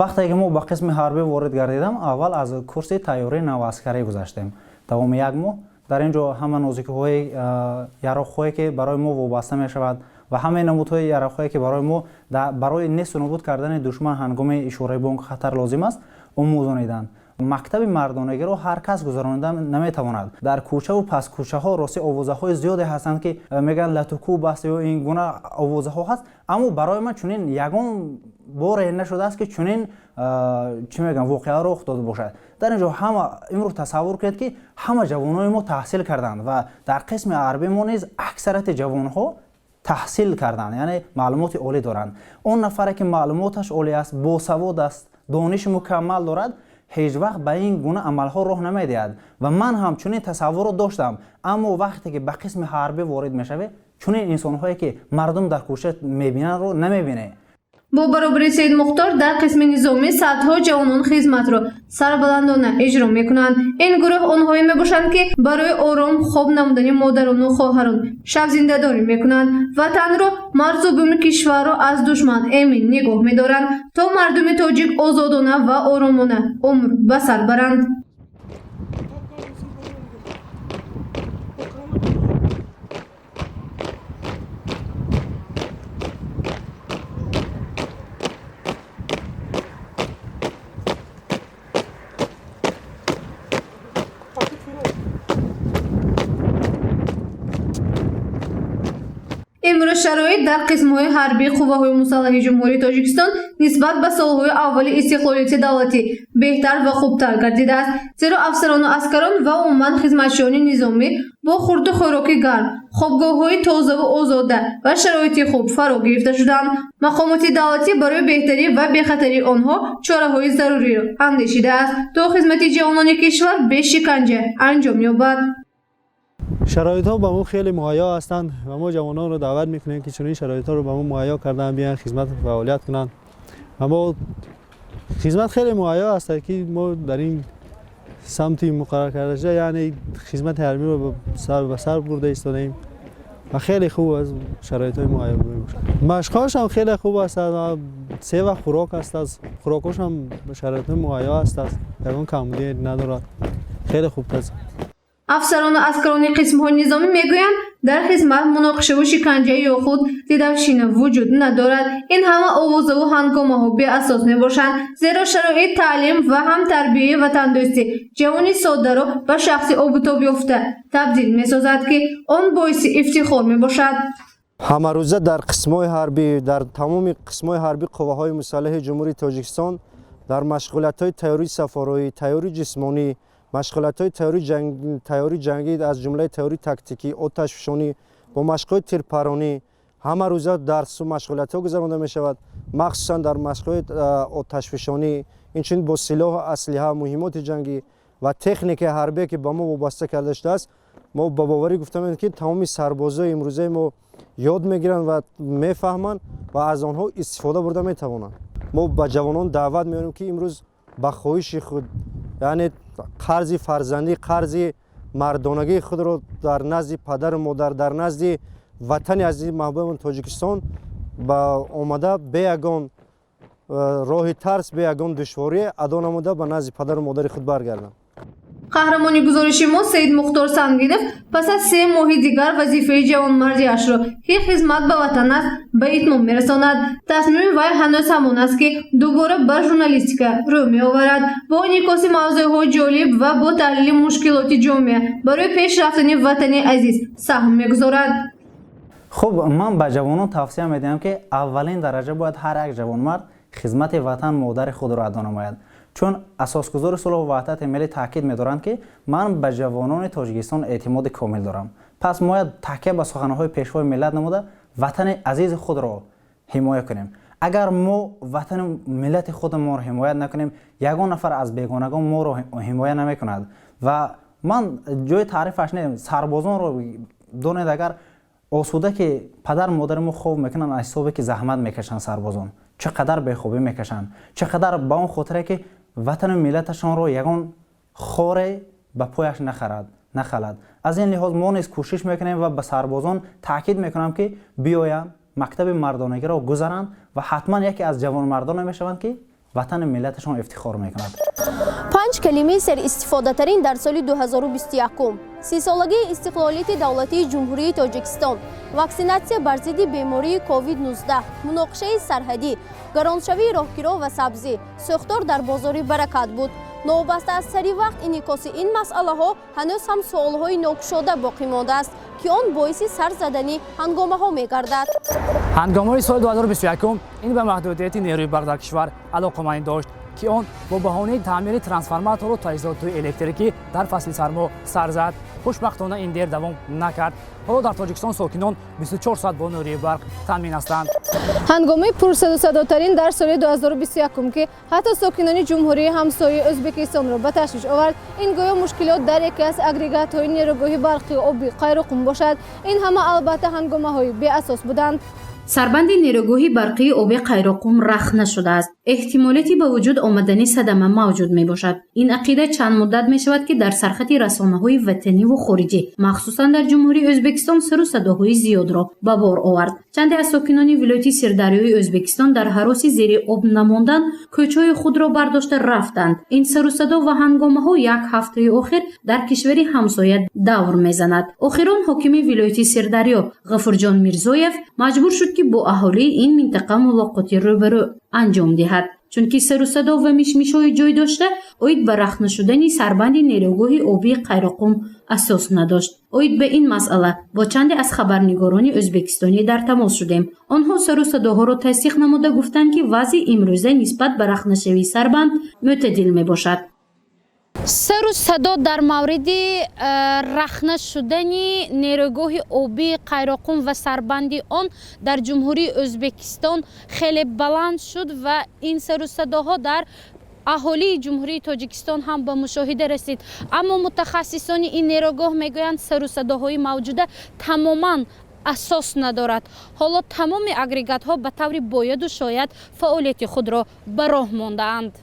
Вақте ки мо ба қисми ҳарбӣ ворид гардидам, аввал аз курси тайёрии наваскарӣ гузаштем давоми як моҳ. Дар ин ҷо ҳама нозикиҳои яроқҳое, ки барои мо вобаста мешавад, ва ҳамаи намудҳои яроқҳое, ки барои мо барои несту нобуд кардани душман ҳангоми ишораи бонги хатар лозим аст, омӯзониданд. Мактаби мардонагиро ҳар кас гузаронида наметавонад. Дар кӯчаву паскӯчаҳо рости овозаҳои зиёде ҳастанд, ки мегӯянд латукӯб аст ё ин гуна овозаҳо ҳаст, аммо барои ман чунин ягон боре нашудааст, ки чунин, чӣ мегӯям, воқеа рух дода бошад. Дар ин ҷо ҳама имрӯз тасаввур кунед, ки ҳама ҷавонони мо таҳсил карданд ва дар қисми ҳарбии мо низ аксарияти ҷавонҳо таҳсил карданд, яъне маълумоти олӣ доранд. Он нафаре, ки маълумоташ олӣ аст, босавод аст, дониши мукаммал дорад, ҳеҷ вақт ба ин гуна амалҳо роҳ намедиҳад. Ва ман ҳам чунин тасаввурро доштам, аммо вақте ки ба қисми ҳарбӣ ворид мешавӣ, чунин инсонҳое, ки мардум дар кӯча мебинандро, намебинед. Бо баробари Саидмухтор дар қисми низомӣ садҳо ҷавонон хизматро сарбаландона иҷро мекунанд. Ин гурӯҳ онҳое мебошанд, ки барои ором хоб намудани модарону хоҳарон шабзиндадорӣ мекунанд, ватанро, марзу буми кишварро аз душман эмин нигоҳ медоранд, то мардуми тоҷик озодона ва оромона умр ба сар баранд. Имрӯз шароит дар қисмҳои ҳарбии қувваҳои мусаллаҳи Ҷумҳурии Тоҷикистон нисбат ба солҳои аввали истиқлолияти давлатӣ беҳтар ва хубтар гардидааст, зеро афсарону аскарон ва умуман хизматчиёни низомӣ бо хурду хӯроки гарм, хобгоҳҳои тозаву озода ва шароити хуб фаро гирифта шуданд. Мақомоти давлатӣ барои беҳтарӣ ва бехатарии онҳо чораҳои заруриро андешидааст, то хизмати ҷавонони кишвар бе шиканҷа анҷом ёбад. Шароитҳо ба мо хеле муҳайё ҳастанд ва мо ҷавононро даъват мекунем, ки чунин шароитҳоро ба мо муҳайё кардан, биёянд, хизмат фаъолият кунанд. Ва мо хизмат хеле муҳайё аст, ки мо дар ин самти муқаррар карда шуда, яъне хизмати ҳарбиро ба сар бурда истодаем ва хеле хуб аст, шароитҳои муҳайё мебошад. Машқҳояш ҳам хеле хуб аст, се вақт хӯрок аст, хӯрокҳош ҳам шароитҳои муҳайё аст, ягон камбудӣ надорад, хеле хуб аст. Афсарону аскарони қисмҳои низомӣ мегӯянд, дар хизмат муноқишаву шиканҷа ё худ дидавшина вуҷуд надорад. Ин ҳама овозаву ҳангомаҳо беасос мебошанд, зеро шароит, таълим ва ҳам тарбияи ватандӯстӣ ҷавони соддаро ба шахси обутоб ёфта табдил месозад, ки он боиси ифтихор мебошад. Ҳамарӯза дар қисмҳои ҳарбӣ, дар тамоми қисмҳои ҳарбӣ қувваҳои мусаллаҳи Ҷумҳурии Тоҷикистон дар машғулиятҳои тайёрии сафароӣ, тайёрии ҷисмонӣ, Машғулиятҳои тайёри ҷангӣ аз ҷумлаи тайёри тактикӣ, оташфишонӣ, бо машқҳои тирпаронӣ ҳама рӯза дарсу машғулиятҳо гузаронда мешавад. Махсусан дар машқҳои оташфишонӣ, инчунин бо силоҳу аслиҳа, муҳиммоти ҷангӣ ва техникаи ҳарбие, ки ба мо вобаста карда шудааст. Мо ба боварӣ гуфта метавонем, ки тамоми сарбозои имрӯзаи мо ёд мегиранд ва мефаҳманд ва аз онҳо истифода бурда метавонанд. Мо ба ҷавонон даъват меорем, ки имрӯз ба хоҳиши худ, яъне қарзи фарзандӣ, қарзи мардонагии худро дар назди падару модар, дар назди ватани азизи маҳбубамон Тоҷикистон ба омада, бе ягон роҳи тарс, бе ягон душворӣ адо намуда, ба назди падару модари худ баргарданд. Қаҳрамони гузориши мо Саид Мухтор Сангинов пас аз 3 моҳи дигар вазифаи ҷавонмардиашро, ки хизмат ба ватан аст, ба итмом мерасонад. Тасмими вай ҳанӯз ҳамон аст, ки дубора ба журналистика рӯ меоварад, бо инъикоси мавзӯъҳои ҷолиб ва бо таҳлили мушкилоти ҷомеа барои пеш рафтани ватани азиз саҳм мегузорад. Хуб, ман ба ҷавонон тавсия медиҳам, ки аввалин дараҷа бояд ҳар як ҷавонмард хизмати ватан модари худро адо намояд, чун асосгузори сулҳу ваҳдати миллӣ таъкид медоранд, ки ман ба ҷавонони Тоҷикистон эътимоди комил дорам. Пас бояд такя ба суханҳои пешвои миллат намуда, ватани азизи худро ҳимоя кунем. Агар мо ватани миллати худамонро ҳимоят накунем, ягон нафар аз бегонагон моро ҳимоя намекунад. Ва ман ҷои таърифаш не, сарбозонро донед, агар осуда ки падар модари мо хоб мекунанд, аз ҳисобе ки заҳмат мекашанд сарбозон, чӣ қадар бехобӣ мекашанд, чӣ қадар ба он хотире ки ватану миллаташонро ягон хоре ба пояш нахарад, нахалад. Аз ин лиҳоз мо низ кӯшиш мекунем ва ба сарбозон таъкид мекунам, ки биёянд, мактаби мардонагиро гузаранд ва ҳатман яке аз ҷавонмардоне мешаванд, ки ватани миллаташон ифтихор мекунад. Панҷ калимаи серистифодатарин дар соли 2021: 30-солагии истиқлолияти давлатии Ҷумҳурии Тоҷикистон, ваксинатсия бар зидди бемории COVID-19, муноқишаи сарҳадӣ, гароншавии роҳкиро ва сабзӣ, сӯхтор дар бозори Баракат буд. Новобаста аз сари вақт инъикоси ин масъалаҳо, ҳанӯз ҳам суолҳои нокушода боқӣ мондааст, ки он боиси сар задани ҳангомаҳо мегардад. Ҳангомаҳои соли 2021 ин ба маҳдудияти нерӯи барқ дар кишвар алоқамандӣ дошт, ки он бо баҳонаи таъмири трансформатору таҷҳизоти электрикӣ дар фасли сармо сар зад. Хушбахтона, ин дер давом накард. Ҳоло дар Тоҷикистон сокинон 24 соат бо нерӯи барқ таъмин ҳастанд. Ҳангомаи пурсадусадотарин дар соли 2021, ки ҳатто сокинони ҷумҳурии ҳамсояи Ӯзбекистонро ба ташвиш овард, ин гӯё мушкилот дар яке аз агрегатҳои нерӯгоҳи барқи обӣ Қайроқум бошад. Ин ҳама, албатта, ҳангомаҳои беасос буданд. Сарбанди нерӯгоҳи барқии оби Қайроқум рахт нашудааст. Эҳтимолияти ба вуҷуд омадани садама мавҷуд мебошад. Ин ақида чанд муддат мешавад, ки дар сархати расонаҳои ватаниву хориҷӣ, махсусан дар Ҷумҳурии Ӯзбекистон, сару садоҳои зиёдро ба бор овард. Чанде аз сокинони вилояти Сирдарёи Ӯзбекистон дар ҳароси зери об намондан кӯчҳои худро бардошта рафтанд. Ин сарусадо ва ҳангомаҳо як ҳафтаи охир дар кишвари ҳамсоя давр мезанад. Охирон ҳокими вилояти Сирдарё Ғафурҷон Мирзоев маҷбур шуд, ки бо аҳолии ин минтақа мулоқоти рӯбарӯ анҷом диҳад, чунки сарусадо ва мишмишҳои ҷой дошта оид ба рахт нашудани сарбанди нерӯгоҳи обии Қайроқум асос надошт. Оид ба ин масъала бо чанде аз хабарнигорони ӯзбекистонӣ дар тамос шудем. Онҳо сарусадоҳоро тасдиқ намуда, гуфтанд, ки вазъи имрӯза нисбат ба рахтнашавии сарбанд мӯътадил мебошад. Сару садо дар мавриди рахна шудани нерӯгоҳи обии Қайроқум ва сарбанди он дар Ҷумҳурии Ӯзбекистон хеле баланд шуд ва ин сару садоҳо дар аҳолии Ҷумҳурии Тоҷикистон ҳам ба мушоҳида расид. Аммо мутахассисони ин нерӯгоҳ мегӯянд, сару садоҳои мавҷуда тамоман асос надорад. Ҳоло тамоми агрегатҳо ба таври бояду шояд фаъолияти худро ба роҳ мондаанд.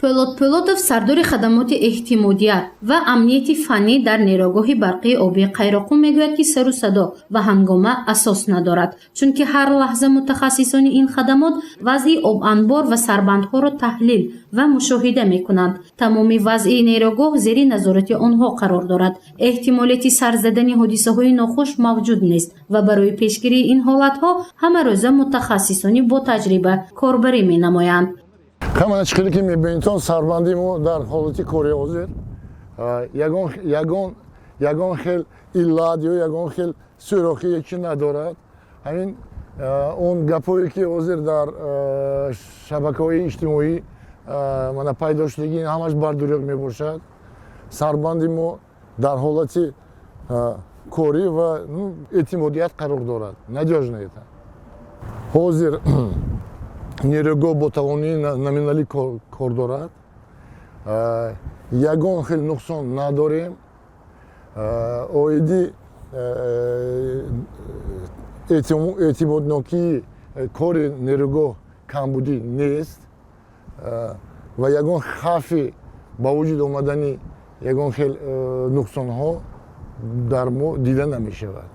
Пӯлод Пӯлодов, сардори хадамоти эътимодият ва амнияти фаннӣ дар нерӯгоҳи барқии обии Қайроқум, мегӯяд, ки сару садо ва ҳангома асос надорад, чунки ҳар лаҳза мутахассисони ин хадамот вазъи обанбор ва сарбандҳоро таҳлил ва мушоҳида мекунанд. Тамоми вазъи нерӯгоҳ зери назорати онҳо қарор дорад. Эҳтимолияти сар задани ҳодисаҳои нохуш мавҷуд нест ва барои пешгирии ин ҳолатҳо ҳамарӯза мутахассисони ботаҷриба корбарӣ менамоянд. Ҳамана чӣ хеле ки мебинитон, сарбанди мо дар ҳолати кори ҳозир, ягон хел иллат ё ягон хел сӯрохие чи надорад. Ҳамин он гапҳое ки ҳозир дар шабакаҳои иҷтимоӣ мана пайдо шудагӣ, ҳамаш бардурӯғ мебошад. Сарбанди мо дар ҳолати корӣ ва эътимодият қарор дорад, надёжно это. Ҳозир нерӯгоҳ бо тавонии номиналӣ кор дорад, ягон хел нуқсон надорем. Оиди эътимоднокии кори нерӯгоҳ камбудӣ нест ва ягон хавфи ба вуҷуд омадани ягон хел нуқсонҳо дар мо дида намешавад.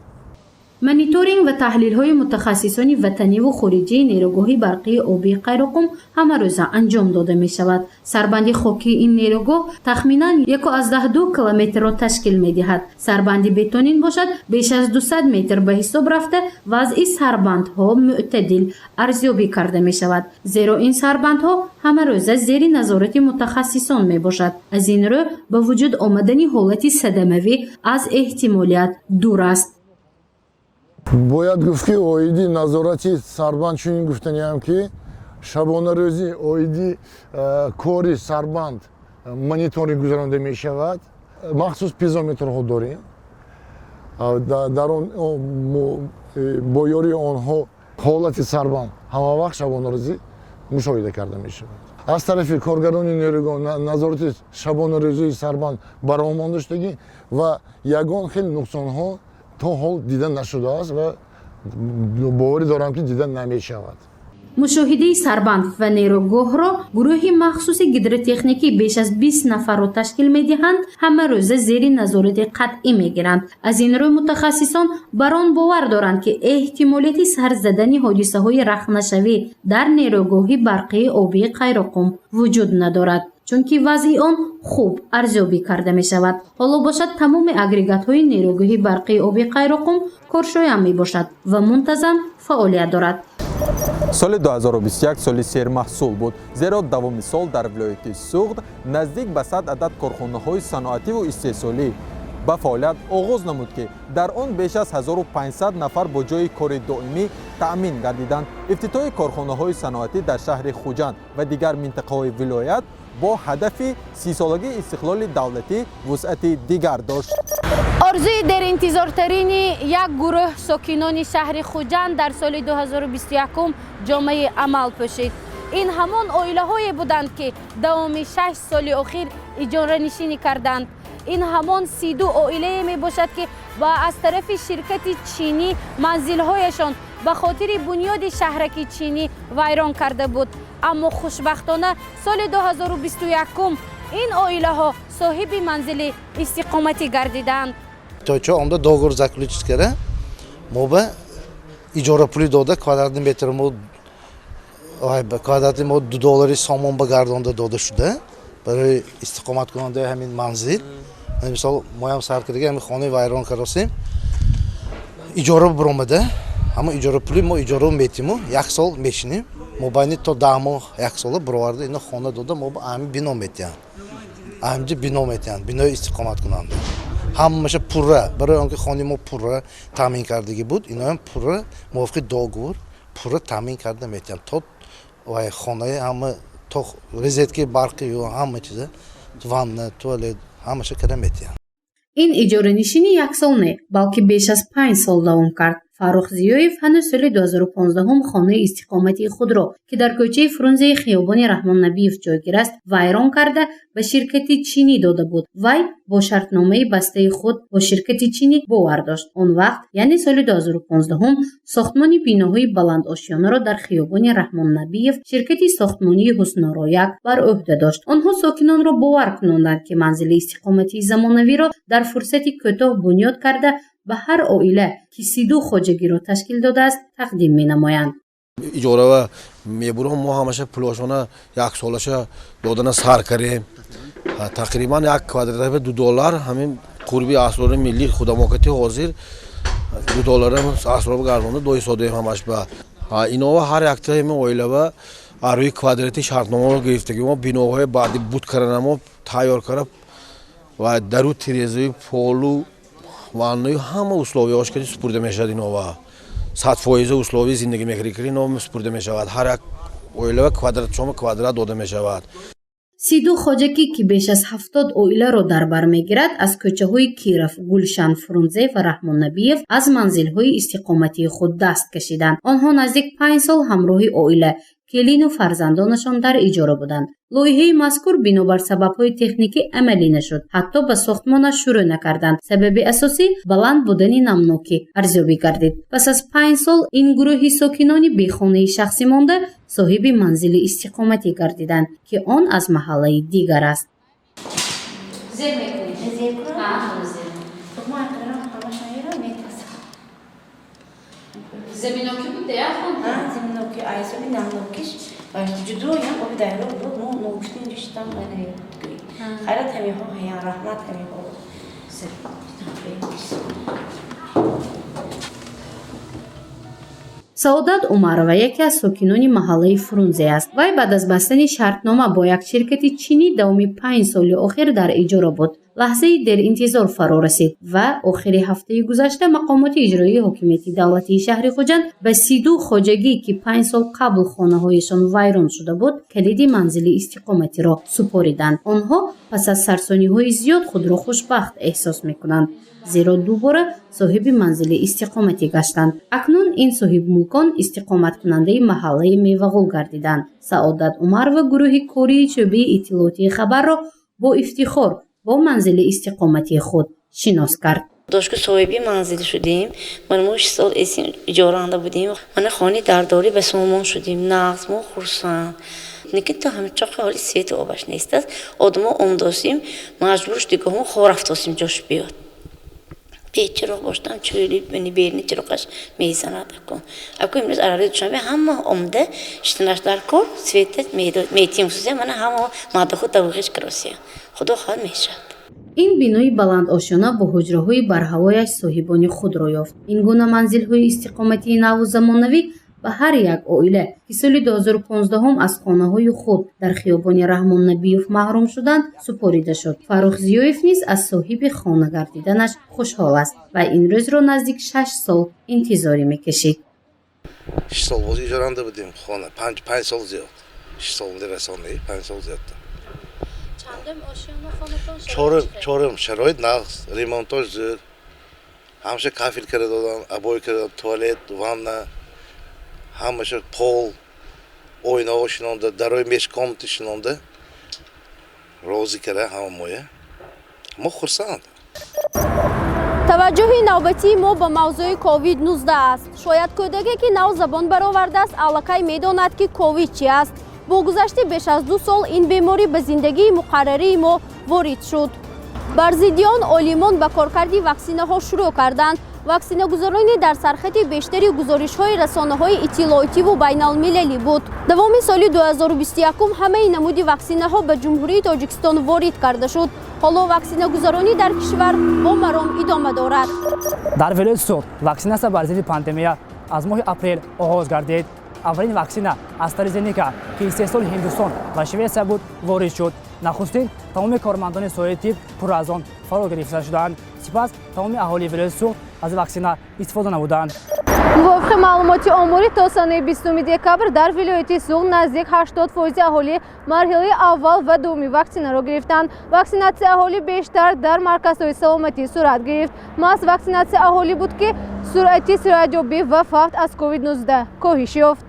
Мониторинг ва таҳлилҳои мутахассисони ватаниву хориҷии нерӯгоҳи барқии обии Қайроқум ҳамарӯза анҷом дода мешавад. Сарбанди хокии ин нерӯгоҳ тахминан 1,2 километрро ташкил медиҳад. Сарбанди бетонин бошад, беш аз 200 метр ба ҳисоб рафта, вазъи сарбандҳо мӯътадил арзёбӣ карда мешавад, зеро ин сарбандҳо ҳамарӯза зери назорати мутахассисон мебошад. Аз ин рӯ, ба вуҷуд омадани ҳолати садамавӣ аз эҳтимолият дур аст. Бояд гуфт, ки оиди назорати сарбанд чунин гуфтаниам, ки шабонарӯзӣ оиди кори сарбанд мониторинг гузаронда мешавад. Махсус пизометрҳо дорем, дар он бо ёрии онҳо ҳолати сарбанд ҳамавақт шабонарӯзӣ мушоҳида карда мешавад. Аз тарафи коргарони нерӯгоҳ назорати шабонарӯзии сарбанд ба роҳ монда шудагӣ ва ягон хел нуқсонҳо то ҳол дида нашудааст ва боварӣ дорам, ки дида намешавад. Мушоҳидаи сарбанд ва нерӯгоҳро гурӯҳи махсуси гидротехникӣ беш аз 20 нафарро ташкил медиҳанд, ҳамарӯза зери назорати қатъӣ мегиранд. Аз ин рӯ, мутахассисон бар он бовар доранд, ки эҳтимолияти сар задани ҳодисаҳои рахнашавӣ дар нерӯгоҳи барқии обии Қайроқум вуҷуд надорад, чунки вазъи он хуб арзёбӣ карда мешавад. Ҳоло бошад, тамоми агрегатҳои нерӯгоҳи барқии оби Қайроқум коршоям мебошад ва мунтазам фаъолият дорад. Соли 2021 соли сермаҳсул буд, зеро давоми сол дар вилояти Суғд наздик ба 100 адад корхонаҳои саноативу истеҳсолӣ ба фаъолият оғоз намуд, ки дар он беш аз 1500 нафар бо ҷойи кори доимӣ таъмин гардиданд. Ифтитоҳи корхонаҳои саноатӣ дар шаҳри Хуҷанд ва дигар минтақаҳои вилоят бо ҳадафи 30-солагии истиқлоли давлатӣ вусъати дигар дошт. Орзуи деринтизортарини як гурӯҳ сокинони шаҳри Хуҷанд дар соли 2021 ҷомаи амал пӯшид. Ин ҳамон оилаҳое буданд, ки давоми 6 соли охир иҷоранишинӣ карданд. Ин ҳамон 32 оилае мебошад, ки ба аз тарафи ширкати чинӣ манзилҳояшон ба хотири бунёди шаҳраки чинӣ вайрон карда буд. Аммо хушбахтона, соли 2021 ин оилаҳо соҳиби манзили истиқоматӣ гардиданд. Хитойчо омда договор заключить карда, мо ба иҷорапулӣ дода, квадратный метр мо, квадрати мо 2 доллари сомон ба гардонда дода шуда барои истиқоматкунандаи ҳамин манзил. Мисол, моям сар кардаги ҳамин хонаи вайрон кардосем, иҷора биромада, ҳама иҷорапулӣ мо иҷора метиму як сол мешинем, мобайни то 10 моҳ як сола бироварда, ино хона дода, мо ҳамин бино метиҳанд, ҳаминҷа бино метиҳанд, бинои истиқоматкунанда ҳамаша пурра. Барои он ки хони мо пурра таъмин кардагӣ буд, иноам пурра мувофиқи договор пурра таъмин карда метиҳанд, то вай хонаи ҳама, то розетки барқи, ҳама чиза, ванна, туалет, ҳамаша карда метиҳанд. Ин иҷоранишинӣ як сол не, балки беш аз 5 сол давом кард. Фаррух Зиёев ҳанӯз соли 2015 хонаи истиқоматии худро, ки дар кӯчаи Фрунзеи хиёбони Раҳмоннабиев ҷойгир аст, вайрон карда, ба ширкати чинӣ дода буд. Вай бо шартномаи бастаи худ бо ширкати чинӣ бовар дошт. Он вақт, яъне соли 2015, сохтмони биноҳои баландошёнаро дар хиёбони Раҳмоннабиев ширкати сохтмонии Ҳуснорояк бар ӯҳда дошт. Онҳо сокинонро бовар кунонданд, ки манзили истиқоматии замонавиро дар фурсати кӯтоҳ бунёд карда, ба ҳар оила, ки 32 хоҷагиро ташкил додааст, тақдим менамоянд. Иҷорава мебурам, мо ҳамаша пулошона яксолаша додана сар кардем. Тақрибан як квадрат 2 доллар, ҳамин қурби асрори миллӣ худамокати ҳозир 2 доллара асрор гардонда доисодаем ҳамаш ба инова. Ҳар яктаи оилава рӯи квадрати шартномаро гирифтагӣ. Мо биноҳои баъди буд карданамо тайёр карда ва дару тирезаи, полу, ваннаю, ҳама условияҳош ки супурда мешавад. Инова 100% условияи зиндагӣ мекунӣ, ки ино супурда мешавад. Ҳар як оилава квадратчома квадрат дода мешавад. 32 хоҷагӣ, ки беш аз 70 оиларо дар бар мегирад, аз кӯчаҳои Киров, Гулшан, Фрунзе ва Раҳмоннабиев аз манзилҳои истиқоматии худ даст кашиданд. Онҳо наздик 5 сол ҳамроҳи оила, келину фарзандонашон дар иҷора буданд. Лоиҳаи мазкур бинобар сабабҳои техникӣ амалӣ нашуд, ҳатто ба сохтмонаш шурӯъ накарданд. Сабаби асосӣ баланд будани намнокӣ арзёбӣ гардид. Пас аз 5 сол ин гурӯҳи сокинони бехонаи шахсӣ монда соҳиби манзили истиқоматӣ гардиданд, ки он аз маҳаллаи дигар аст. Заминоки буд дея хон? Заминоки айсоби намнокиш ҷудоям оби дайро буд, мо ногуфтин риштам хайрат ҳамиҳо ҳаян раҳмат ҳамиҳо. Саодат Умарова яке аз сокинони маҳаллаи Фрунзе аст. Вай баъд аз бастани шартнома бо як ширкати чинӣ давоми 5 соли охир дар иҷора буд. Лаҳзаи деринтизор фаро расид ва охири ҳафтаи гузашта мақомоти иҷроии ҳокимияти давлатии шаҳри Хуҷанд ба 32 хоҷагӣ, ки 5 сол қабл хонаҳояшон вайрон шуда буд, калиди манзили истиқоматиро супориданд. Онҳо пас аз сарсониҳои зиёд худро хушбахт эҳсос мекунанд, зеро дубора соҳиби манзили истиқоматӣ гаштанд. Акнун ин соҳибмулкон истиқоматкунандаи маҳаллаи Мевағул гардиданд. Саодат Умарова гурӯҳи кории шӯъбаи иттилоотии хабарро бо ифтихор бо манзили истиқоматии худ шинос кард. Дошку соҳиби манзил шудем. Ман мо 6 сол эсин иҷораанда будем. Мана хони дардорӣ ба сомон шудем. Нағз мо хурсанд. Лекин то ҳамчоқи ҳоли свети обаш нест аст. Одамо омдосим, маҷбур шудигоҳмо хор афтосим ҷош биёд. Бечироқ боштам, чӯли мани берни чироқаш мезанад акун. Акун имрӯз арари Душанбе ҳама омда шитанаш дар кор света метим сузя мана ҳама мадаху давғиш кросия. Худо хоҳад мешавад. Ин бинои баландошёна бо ҳуҷраҳои барҳавояш соҳибони худро ёфт. Ин гуна манзилҳои истиқоматии наву замонавӣ ба ҳар як оила, ки соли 2015 аз хонаҳои худ дар хиёбони Раҳмоннабиев маҳрум шуданд, супорида шуд. Фаррух Зиёев низ аз соҳиби хона гардиданаш хушҳол аст ва ин рӯзро наздик 6 сол интизорӣ мекашид. 6 сол боз иҷоранда будем хона, 5 сол зиёд. 6 сол расондаи, 5 сол зиёд. Чорум шароит нағз, ремонтош зӯр. Ҳамаша кафел карда додам, обой карда додам, туалет, ванна, ҳамаша пол, оинаҳо шинонда, дарои межкомната шинонда. Розӣ карда ҳама моя. Мо хурсанд. Таваҷҷӯҳи навбатии мо ба мавзӯи COVID-19 аст. Шояд кӯдаке, ки нав забон баровардааст, аллакай медонад, ки ковид чи аст. Бо гузашти беш аз 2 сол ин беморӣ ба зиндагии муқаррарии мо ворид шуд. Бар зидди он олимон ба коркарди ваксинаҳо шурӯъ карданд. Ваксинагузаронӣ дар сархати бештари гузоришҳои расонаҳои иттилоотиву байналмилалӣ буд. Давоми соли 2021 ҳамаи намуди ваксинаҳо ба Ҷумҳурии Тоҷикистон ворид карда шуд. Ҳоло ваксинагузаронӣ дар кишвар бо маром идома дорад. Дар вилояти Суғд ваксинасия бар зидди пандемия аз моҳи апрел оғоз гардид. Аввалин ваксина AstraZeneca, ки истеҳсоли Ҳиндустон ва Шветсия буд, ворид шуд. Нахустин тамоми кормандони соҳаи тиб пурра аз он фаро гирифта шуданд. Сипас тамоми аҳолии вилояти Суғд аз ваксина истифода намуданд. Мувофиқи маълумоти оморӣ то санаи 20 декабр дар вилояти Суғд наздик 80% аҳолӣ марҳилаи аввал ва дуввуми ваксинаро гирифтанд. Ваксинатсияи аҳолӣ бештар дар марказҳои саломатӣ сурат гирифт. Маҳз ваксинатсияи аҳолӣ буд, ки суръати сироятёбӣ ва фавт аз COVID-19 коҳиш ёфт.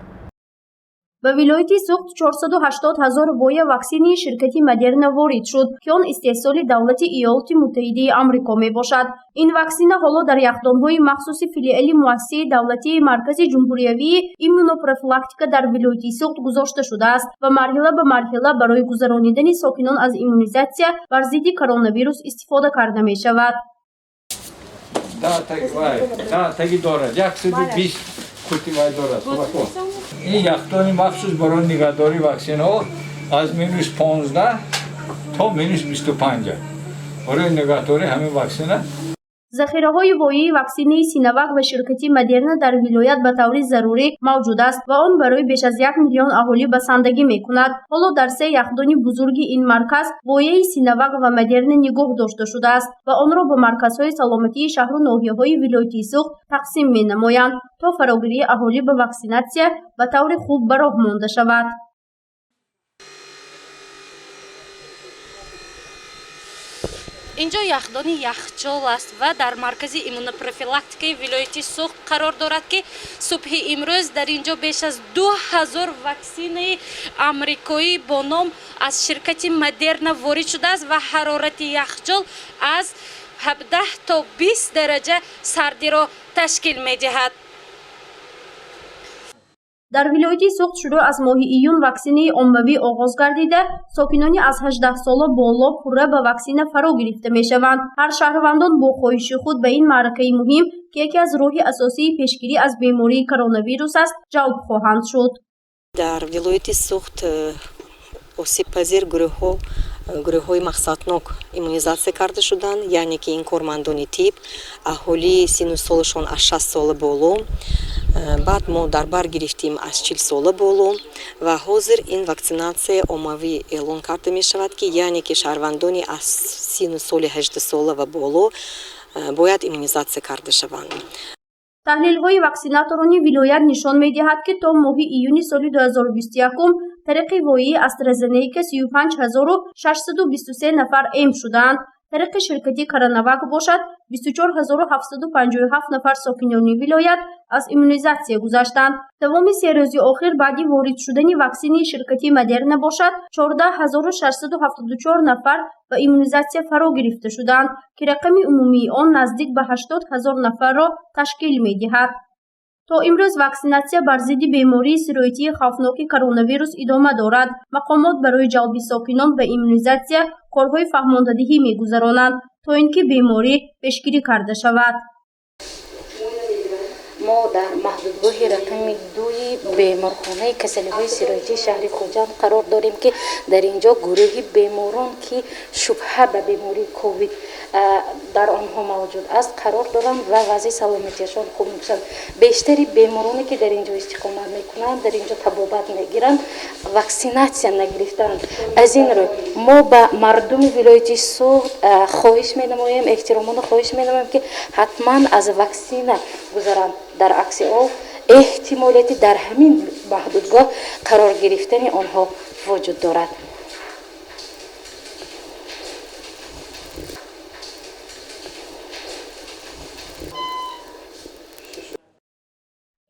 Ба вилояти Суғд 480 ҳазор воя ваксини ширкати Модерна ворид шуд, ки он истеҳсоли давлати Иёлоти Муттаҳидаи Амрико мебошад. Ин ваксина ҳоло дар яхдонҳои махсуси филиали муассисаи давлатии Маркази ҷумҳуриявии иммунопрофилактика дар вилояти Суғд гузошта шудааст ва марҳила ба марҳила барои гузаронидани сокинон аз иммунизатсия бар зидди коронавирус истифода карда мешавад. Таги дорад 120 қути вай дорад. Ин яхдони махсус барои нигаҳдории ваксинаҳо аз -15 то -25 барои нигаҳдории ҳамин ваксина. Захираҳои вояи ваксинаи Синовак ва ширкати Модерна дар вилоят ба таври зарурӣ мавҷуд аст ва он барои беш аз 1 миллион аҳолӣ басандагӣ мекунад. Ҳоло дар 3 яхдони бузурги ин марказ вояи Синовак ва Модерна нигоҳ дошта шудааст ва онро ба марказҳои саломатии шаҳру ноҳияҳои вилояти Суғд тақсим менамоянд, то фарогирии аҳолӣ ба ваксинатсия ба таври хуб ба роҳ монда шавад. Инҷо яхдони яхчол аст ва дар маркази иммунопрофилактикаи вилояти Суғд қарор дорад, ки субҳи имрӯз дар инҷо беш аз 2000 ваксинаи амрикоӣ бо ном аз ширкати Модерна ворид шудааст ва ҳарорати яхчол аз 17 то 20 дараҷа сардиро ташкил медиҳад. Дар вилояти Суғд шурӯъ аз моҳи июн ваксинаи оммавӣ оғоз гардида, сокинони аз 18 сола боло пурра ба ваксина фаро гирифта мешаванд. Ҳар шаҳрвандон бо хоҳиши худ ба ин маъракаи муҳим, ки яке аз роҳи асосии пешгирӣ аз бемории коронавирус аст, ҷалб хоҳанд шуд. Дар вилояти Суғд осебпазир гурӯҳҳои мақсаднок иммунизатсия карда шуданд, яъне ки ин кормандони тиб, аҳолии сину солашон аз 60 сола боло, баъд мо дар бар гирифтем аз 40 сола боло ва ҳозир ин ваксинатсия оммавӣ эълон карда мешавад, ки яъне ки шаҳрвандони аз сину соли 18 сола ва боло бояд иммунизатсия карда шаванд. Таҳлилҳои ваксинаторони вилоят нишон медиҳад, ки то моҳи июни соли 2021 тариқи воии AstraZeneca 35623 нафар эм шудаанд. Тариқи ширкати Коронавак бошад, 24757 нафар сокинони вилоят аз иммунизатсия гузаштанд. Давоми се рӯзи охир баъди ворид шудани ваксини ширкати Модерна бошад, 14674 нафар ба иммунизатсия фаро гирифта шуданд, ки рақами умумии он наздик ба 80 000 нафарро ташкил медиҳад. То имрӯз ваксинатсия бар зидди бемории сироятии хавфноки коронавирус идома дорад. Мақомот барои ҷалби сокинон ба иммунизатсия корҳои фаҳмондадиҳӣ мегузаронанд, то ин ки беморӣ пешгирӣ карда шавад. Мо дар маҳдудгоҳи рақами 2 беморхонаи касалиҳои сироятии шаҳри Хуҷанд қарор дорем, ки дар инҷо гурӯҳи беморон, ки шубҳа ба бемории ковид дар онҳо мавҷуд аст, қарор доранд ва вазъи саломатиашон хуб мебошад. Бештари бемороне, ки дар инҷо истиқомат мекунанд, дар инҷо табобат мегиранд, ваксинатсия нагирифтаанд. Аз ин рӯй мо ба мардуми вилояти Суғд хоҳиш менамоем, эҳтиромона хоҳиш менамоем, ки ҳатман аз ваксина гузаранд. Дар акси ҳол эҳтимолияти дар ҳамин маҳдудгоҳ қарор гирифтани онҳо вуҷуд дорад.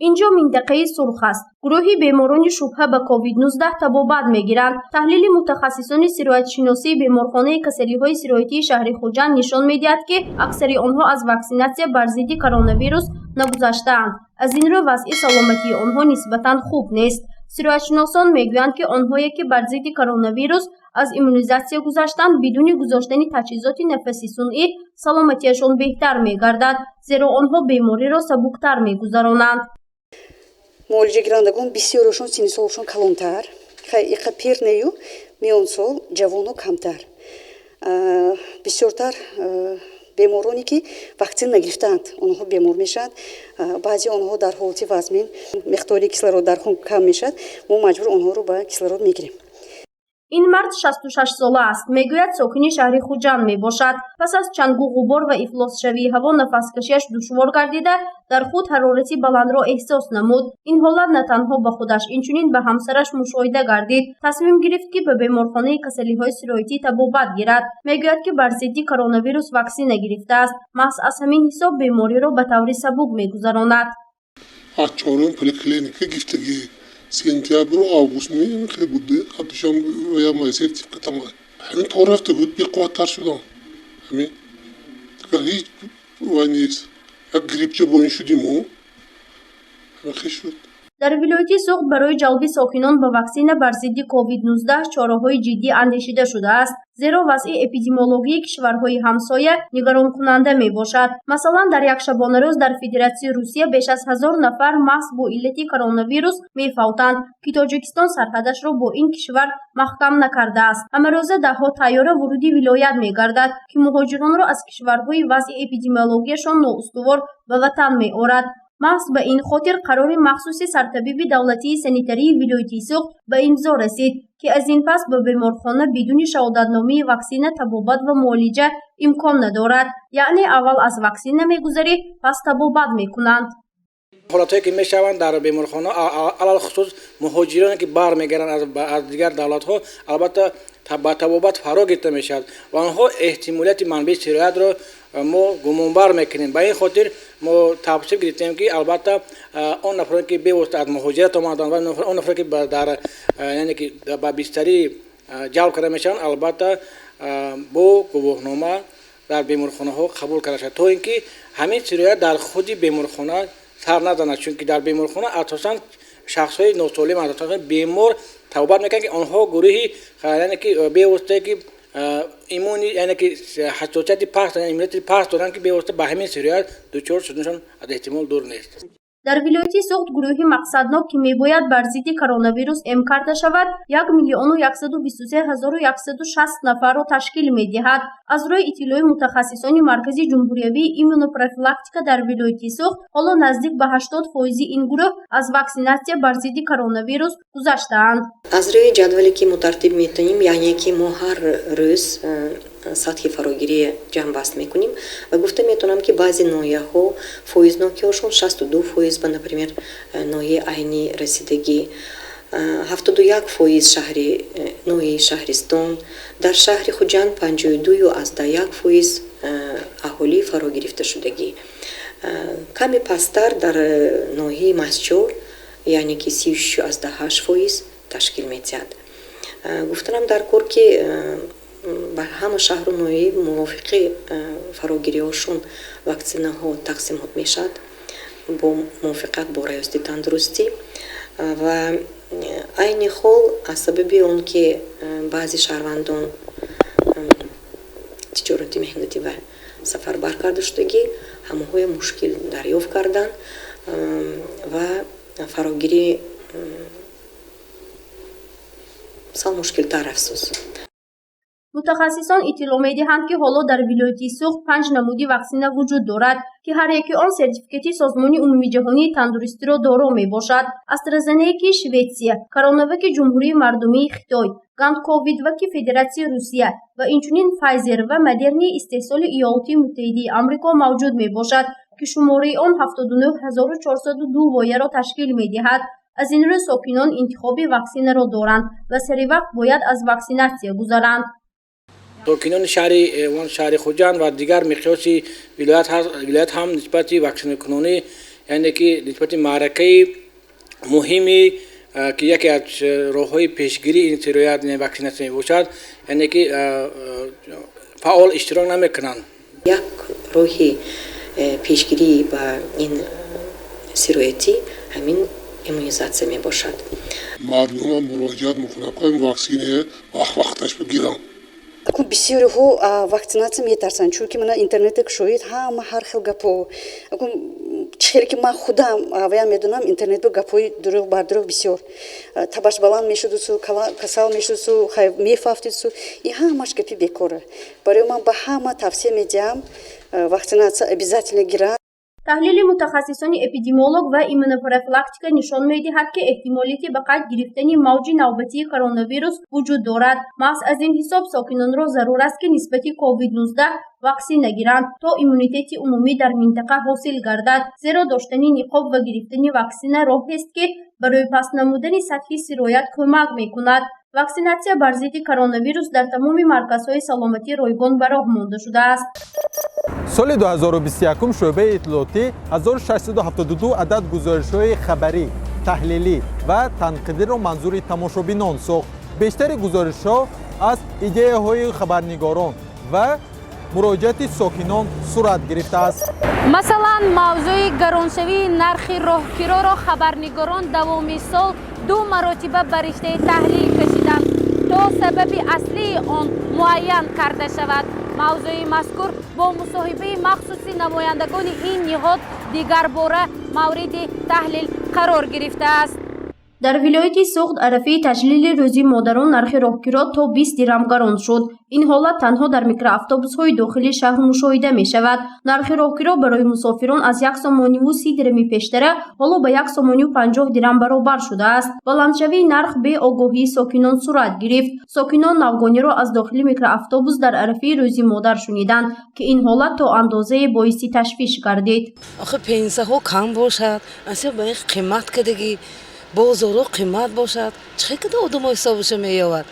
Инҷо минтақаи сурх аст. Гурӯҳи беморони шубҳа ба COVID-19 табобат мегиранд. Таҳлили мутахассисони сироятшиносии беморхонаи касалиҳои сироятии шаҳри Хуҷанд нишон медиҳад, ки аксари онҳо аз ваксинатсия бар зидди коронавирус нагузаштаанд. Аз ин рӯ вазъи саломатии онҳо нисбатан хуб нест. Сироятшиносон мегӯянд, ки онҳое, ки бар зидди коронавирус аз иммунизатсия гузаштанд, бидуни гузоштани таҷҳизоти нафаси сунъӣ саломатиашон беҳтар мегардад, зеро онҳо бемориро сабуктар мегузаронанд. Муолиҷагирандагон бисёрашон синни солашон калонтар, иқа пир нею миёнсол, ҷавону камтар. Бисёртар бемороне, ки ваксин нагирифтаанд, онҳо бемор мешаванд. Баъзе онҳо дар ҳолати вазмин, миқдори кислород дар хун кам мешавад, мо маҷбур онҳоро ба кислород мегирем. Ин мард 66 сола аст, мегӯяд сокини шаҳри Хуҷанд мебошад. Пас аз чангу ғубор ва ифлосшавии ҳаво нафаскашиаш душвор гардида, дар худ ҳарорати баландро эҳсос намуд. Ин ҳолат на танҳо ба худаш, инчунин ба ҳамсараш мушоҳида гардид. Тасмим гирифт, ки ба беморхонаи касалиҳои сироятӣ табобат гирад. Мегӯяд, ки бар зидди коронавирус ваксина гирифтааст. Маҳз аз ҳамин ҳисоб бемориро ба таври сабук мегузаронад. Аз чорум поликлиника гирифтагӣ сентябру август мехе буд, ҳаддушам я сертификатам ҳамин то рафта буд, беқувваттар шудам. Ҳамин дигар ҳеҷ вай нест, як грипча бо ин шудиму ҳамин хел шуд. Дар вилояти Суғд барои ҷалби сокинон ба ваксина бар зидди COVID-19 чораҳои ҷиддӣ андешида шудааст, зеро вазъи эпидемиологии кишварҳои ҳамсоя нигаронкунанда мебошад. Масалан, дар як шабонарӯз дар Федератсияи Русия беш аз 1000 нафар маҳз бо иллати коронавирус мефавтанд, ки Тоҷикистон сарҳадашро бо ин кишвар маҳкам накардааст. Ҳамарӯза даҳҳо тайёра вориди вилоят мегардад, ки муҳоҷиронро аз кишварҳои вазъи эпидемиологияшон ноустувор ба ватан меорад. Маҳз ба ин хотир қарори махсуси сартабиби давлатии санитарии вилояти Суғд ба имзо расид, ки аз ин пас ба беморхона бидуни шаҳодатномаи ваксина табобат ва муолиҷа имкон надорад. Яъне аввал аз ваксина мегузарӣ, пас табобат мекунанд. Ҳолатҳое ки мешаванд дар беморхона, алалхусус муҳоҷироне, ки бармегарданд аз дигар давлатҳо, албатта Ба табобат фаро гирифта мешавад ва онҳо эҳтимолияти манбаи сироятро мо гумонбар мекунем. Ба ин хотир мо тавсиф гирифтем, ки албатта он нафароне, ки бевосита аз муҳоҷират омаданд, ва он нафароне, ки дар, яъне ки ба бистарӣ ҷалб карда мешаванд, албатта бо гувоҳнома дар беморхонаҳо қабул карда шавад, то ин ки ҳамин сироят дар худи беморхона сар назанад, чунки дар беморхона асосан шахсҳои носолим, асосан бемор табобат мекунанд, ки онҳо гурӯҳи, яъне ки бевоситае ки иммуни, яъне ки ҳассосияти паст, иммунитети паст доранд, ки бевосита ба ҳамин сироят дучор шуданашон аз эҳтимол дур нест. Дар вилояти Суғд гурӯҳи мақсаднок, ки мебояд бар зидди коронавирус эм карда шавад, 1 123 160 нафарро ташкил медиҳад. Аз рӯи иттилои мутахассисони Маркази ҷумҳуриявии иммунопрофилактика, дар вилояти Суғд ҳоло наздик ба 80 фоизи ин гурӯҳ аз ваксинатсия бар зидди коронавирус гузаштаанд. Аз рӯи ҷадвале, ки мо тартиб метонем, яъне ки мо ҳар рӯз сатҳи фарогирӣ ҷамъбаст мекунем, ва гуфта метавонам, ки баъзе ноҳияҳо фоизнокиҳошон 62%, ба например ноҳияи Айнӣ расидагӣ, 71% шаҳри ноҳияи Шаҳристон, дар шаҳри Хуҷанд 52,1% аҳолӣ фаро гирифта шудагӣ, каме пасттар дар ноҳияи Мастчоҳ, яъне ки 36,8% ташкил медиҳад. Гуфтанам дар кор, ки ба ҳама шаҳру ноҳия мувофиқи фарогириҳошон ваксинаҳо тақсимот мешавад бо мувофиқат бо Раёсати тандурустӣ. Ва айни ҳол аз сабаби он ки баъзе шаҳрвандон тиҷорати меҳнатӣ ва сафарбар карда шудагӣ, ҳамаҳоя мушкил дарёфт карданд ва фарогирӣ сал мушкилтар, афсӯс. Мутахассисон иттилоъ медиҳанд, ки ҳоло дар вилояти Суғд панҷ намуди ваксина вуҷуд дорад, ки ҳар яки он сертификати Созмони умумиҷаҳонии тандурустиро доро мебошад: Астразенекаи Шветсия, Коронаваки Ҷумҳурии Мардумии Хитой, Ганковидваки Федератсияи Русия ва инчунин Файзер ва Модерни истеҳсоли Иёлоти Муттаҳидаи Амрико мавҷуд мебошад, ки шумораи он 79 402 вояро ташкил медиҳад. Аз ин рӯ сокинон интихоби ваксинаро доранд ва саривақт бояд аз ваксинатсия гузаранд. Сокинони шаҳри Хуҷанд ва дигар миқёси вилоят ҳам нисбати ваксинакунонӣ, яъне ки нисбати маъракаи муҳими, ки яке аз роҳҳои пешгирии ин сироят ваксинатсия мебошад, яъне ки фаъол иштирок намекунанд. Як роҳи пешгирӣ ба ин сироятӣ ҳамин иммунизатсия мебошад. Мардумам муроҷиат мекунам, ваксине вақт вақташ бигирам. Бисёриҳо ваксинатсия метарсанд, чунки мана интернете кушоед, ҳама ҳар хел гапҳо. Чӣ хеле ки ман худам аваям медонам, интернет бо гапҳои дурӯғ бар дурӯғ бисёр, табаш баланд мешудусу, касал мешудусу, мефафтидсу, ин ҳамаш гапи бекора. Барои ман ба ҳама тавсия медиҳам, ваксинатсия обязательно гиранд. Таҳлили мутахассисони эпидемиолог ва иммунопрофилактика нишон медиҳад, ки эҳтимолияти ба қайд гирифтани мавҷи навбатии коронавирус вуҷуд дорад. Маҳз аз ин ҳисоб сокинонро зарур аст, ки нисбати COVID-19 ваксина гиранд, то иммунитети умумӣ дар минтақа ҳосил гардад, зеро доштани ниқоб ва гирифтани ваксина роҳест, ки барои паст намудани сатҳи сироят кӯмак мекунад. Ваксинатсия бар зидди коронавирус дар тамоми марказҳои саломатӣ ройгон ба роҳ монда шудааст. Соли 2021 шӯъбаи иттилоотӣ 1672 адад гузоришҳои хабарӣ, таҳлилӣ ва танқидиро манзури тамошобинон сохт. Бештари гузоришҳо аз идеяҳои хабарнигорон ва муроҷиати сокинон сурат гирифтааст. Масалан, мавзӯи гароншавии нархи роҳкироро хабарнигорон давоми сол ду маротиба ба риштаи таҳлил кашиданд, то сабаби аслии он муайян карда шавад. Мавзӯи мазкур бо мусоҳибаи махсуси намояндагони ин ниҳод дигарбора мавриди таҳлил қарор гирифтааст. Дар вилояти Суғд арафаи таҷлили Рӯзи модарон нархи роҳкиро то 20 дирам гарон шуд. Ин ҳолат танҳо дар микроавтобусҳои дохили шаҳр мушоҳида мешавад. Нархи роҳкиро барои мусофирон аз 1 сомониву 30 дирами пештара ҳоло ба 1 сомониву 50 дирам баробар шудааст. Баландшавии нарх беогоҳии сокинон сурат гирифт. Сокинон навгониро аз дохили микроавтобус дар арафаи Рӯзи модар шуниданд, ки ин ҳолат то андозае боиси ташвиш гардид. Охи, пенсияҳо кам бошад, қимат кардагӣ, бозоро қимат бошад, чӣ када одамо ҳисобаша меёвад?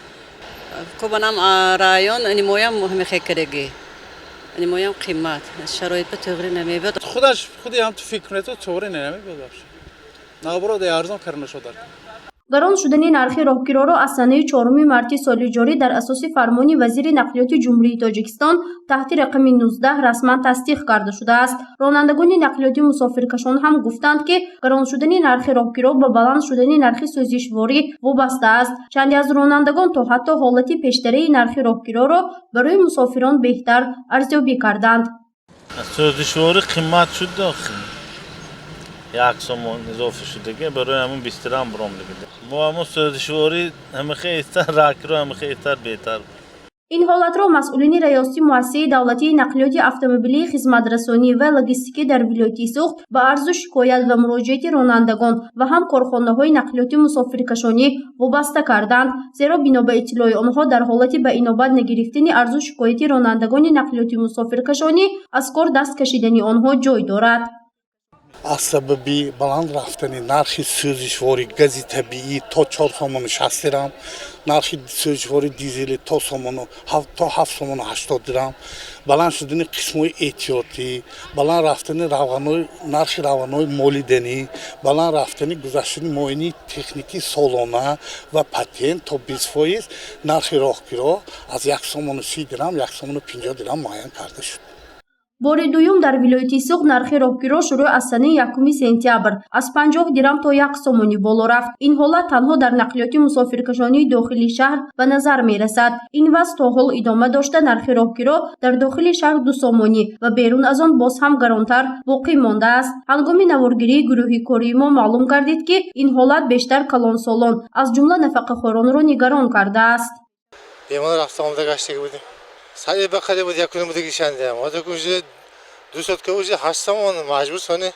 Кубанам район нимоям муҳимихе кереги. Нимоям қимат. Шароит ба туғри намебиёд. Худаш худи ҳам ту фикр мету туғри намебиёд вообще. Наоборот, арзон карда шуд. Гарон шудани нархи роҳкироро аз санаи 4 марти соли ҷорӣ дар асоси фармони вазири нақлиёти Ҷумҳурии Тоҷикистон таҳти рақами 19 расман тасдиқ карда шудааст. Ронандагони нақлиёти мусофиркашон ҳам гуфтанд, ки гарон шудани нархи роҳкиро ба баланд шудани нархи сӯзишворӣ вобаста аст. Чанде аз ронандагон то ҳатто ҳолати пештараи нархи роҳкироро барои мусофирон беҳтар арзёбӣ карданд. Сӯзишворӣ қимат шуд, як сомон изофа шудага, барои ҳамун бистирам буром дига. Мо ҳамун сӯзишворӣ ҳамихе истар, ракиро ҳамихе истар беҳтар. Ин ҳолатро масъулини раёсати муассисаи давлатии нақлиёти автомобилии хизматрасонӣ ва логистикӣ дар вилояти Суғд ба арзу шикоят ва муроҷиати ронандагон ва ҳам корхонаҳои нақлиёти мусофиркашонӣ вобаста карданд. Зеро бино ба иттилои онҳо дар ҳолати ба инобат нагирифтани арзу шикояти ронандагони нақлиёти мусофиркашонӣ аз кор даст кашидани онҳо ҷой дорад. Аз сабаби баланд рафтани нархи сӯзишвори гази табиӣ то 4 сомону 60 дирам, нархи сӯзишвори дизелӣ то 7 сомону 80 дирам, баланд шудани қисмҳои эҳтиётӣ, баланд рафтани нархи равғанҳои молиданӣ, баланд рафтани гузаштани муоинаи техникии солона ва патент то 20%, нархи роҳкиро аз 1 сомону 30 дирам 1 сомону 50 дирам муайян карда шуд. Бори дуюм дар вилояти Суғд нархи роҳкиро шурӯъ аз санаи 1 сентябр аз 50 дирам то 1 сомонӣ боло рафт. Ин ҳолат танҳо дар нақлиёти мусофиркашонии дохили шаҳр ба назар мерасад. Ин вазъ то ҳол идома дошта, нархи роҳкиро дар дохили шаҳр 2 сомонӣ ва берун аз он боз ҳам гаронтар боқӣ мондааст. Ҳангоми наворгирии гурӯҳи кории мо маълум гардид, ки ин ҳолат бештар калонсолон, аз ҷумла нафақахӯронро нигарон кардааст. Бемор рафта омада гаштагӣ будем. Сари бақаде буд, якуним буд гишандем. Ҳозир уже 2 сотка уже 8 сомон маҷбур сони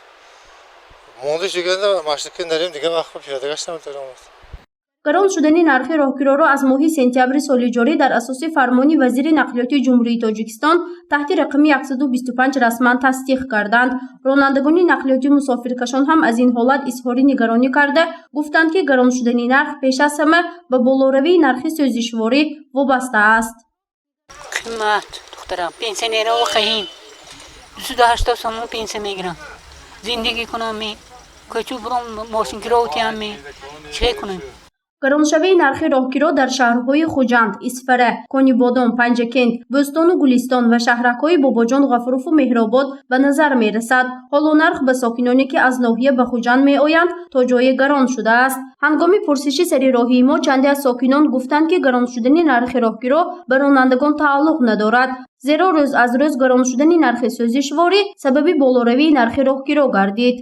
монда шуганда машинка нарем, дига вақт пиёда гаштам метавонам. Гарон шудани нархи роҳкироро аз моҳи сентябри соли ҷорӣ дар асоси фармони вазири нақлиёти Ҷумҳурии Тоҷикистон таҳти рақами 125 расман тасдиқ карданд. Ронандагони нақлиёти мусофиркашон ҳам аз ин ҳолат изҳори нигаронӣ карда, гуфтанд, ки гарон шудани нарх пеш аз ҳама ба болоравии нархи сӯзишворӣ вобаста аст. Қимат, духтарам, пенсионерҳо қаҳим. 280 сомон пенсия мегирам. Зиндагӣ кунам, кӯчу буром, мошинкиро тиям, чӣ кунам? Гароншавии нархи роҳкиро дар шаҳрҳои Хуҷанд, Исфара, Конибодом, Панҷакент, Бӯстону Гулистон ва шаҳракҳои Бобоҷон Ғафурову Меҳробод ба назар мерасад. Ҳоло нарх ба сокиноне, ки аз ноҳия ба Хуҷанд меоянд, то ҷое гарон шудааст. Ҳангоми пурсиши сари роҳии мо чанде аз сокинон гуфтанд, ки гарон шудани нархи роҳкиро ба ронандагон тааллуқ надорад, зеро рӯз аз рӯз гарон шудани нархи сӯзишворӣ сабаби болоравии нархи роҳкиро гардид.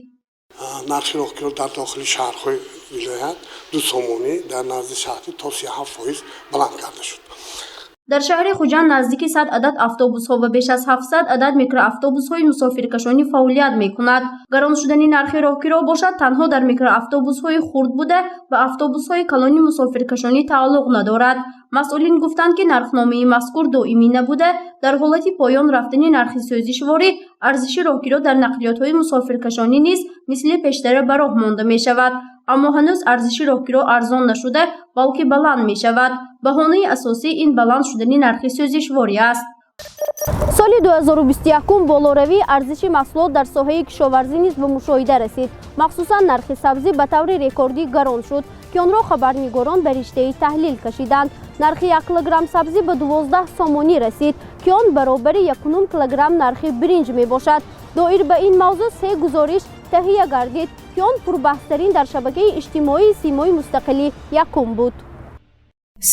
Нархи роҳкиро дар дохили шаҳрҳои вилоят 2 сомонӣ, дар назди шаҳрӣ то 37% баланд карда шуд. Дар шаҳри Хуҷанд наздики 100 адад автобусҳо ва беш аз 700 адад микроавтобусҳои мусофиркашонӣ фаъолият мекунад. Гарон шудани нархи роҳкиро бошад танҳо дар микроавтобусҳои хурд буда, ба автобусҳои калони мусофиркашонӣ тааллуқ надорад. Масъулин гуфтанд, ки нархномаи мазкур доимӣ набуда, дар ҳолати поён рафтани нархи сӯзишворӣ арзиши роҳкиро дар нақлиётҳои мусофиркашонӣ низ мисли пештара ба роҳ монда мешавад. Аммо ҳанӯз арзиши роҳкиро арзон нашуда, балки баланд мешавад. Баҳонаи асосӣ ин баланд шудани нархи сӯзишворӣ аст. Соли 2021 болоравии арзиши маҳсулот дар соҳаи кишоварзӣ низ ба мушоҳида расид. Махсусан нархи сабзӣ ба таври рекордӣ гарон шуд, ки онро хабарнигорон ба риштаи таҳлил кашиданд. Нархи 1 килограмм сабзӣ ба 12 сомонӣ расид, ки он баробари 1,5 килограмм нархи биринҷ мебошад. Доир ба ин мавзӯъ 3 гузориш таҳия гардид, ки он пурбаҳстарин дар шабакаи иҷтимоии Симои мустақилӣ якум буд.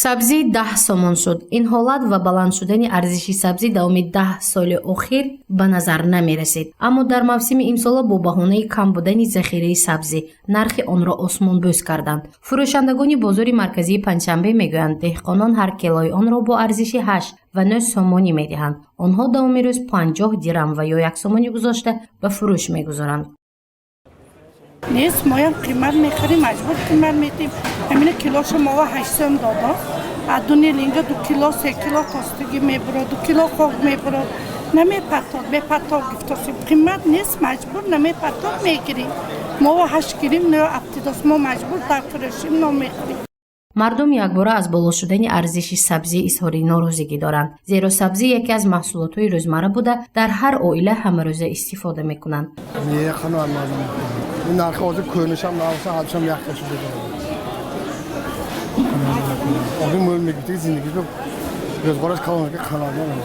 Сабзӣ 10 сомон шуд. Ин ҳолат ва баланд шудани арзиши сабзӣ давоми 10 соли охир ба назар намерасид. Аммо дар мавсими имсола бо баҳонаи кам будани захираи сабзӣ нархи онро осмонбӯс карданд. Фурӯшандагони бозори марказии Панҷшанбе мегӯянд, деҳқонон ҳар килои онро бо арзиши 8 ва 9 сомонӣ медиҳанд. Онҳо давоми рӯз 50 дирам ва ё 1 сомонӣ гузошта ба фурӯш мегузоранд. Нест, моям қимат мехарим, маҷбур қимат метем. Ҳамина килоша мо 8 сом додо. А дуни линга 2 кило, 3 кило костуги мебурад, 2 кило хок мебурад. Намепартод, бепартод гифтосим. Қимат нест, маҷбур намепартод мегирим. Мо 8 гирим, не аптидос, мо маҷбур дар фурӯшим, номехарим. Мардум якбора аз боло шудани арзиши сабзӣ изҳори норозигӣ доранд, зеро сабзӣ яке аз маҳсулотҳои рӯзмарра буда, дар ҳар оила ҳамарӯза истифода мекунанд. Не, қаноатмандам. Ин нархи ҳозир кӯнишам набоша, ҳадишам якта шуда. Охир мӯл мегирифтиги зиндагӣ рӯзгораш калонки қаноатмандам.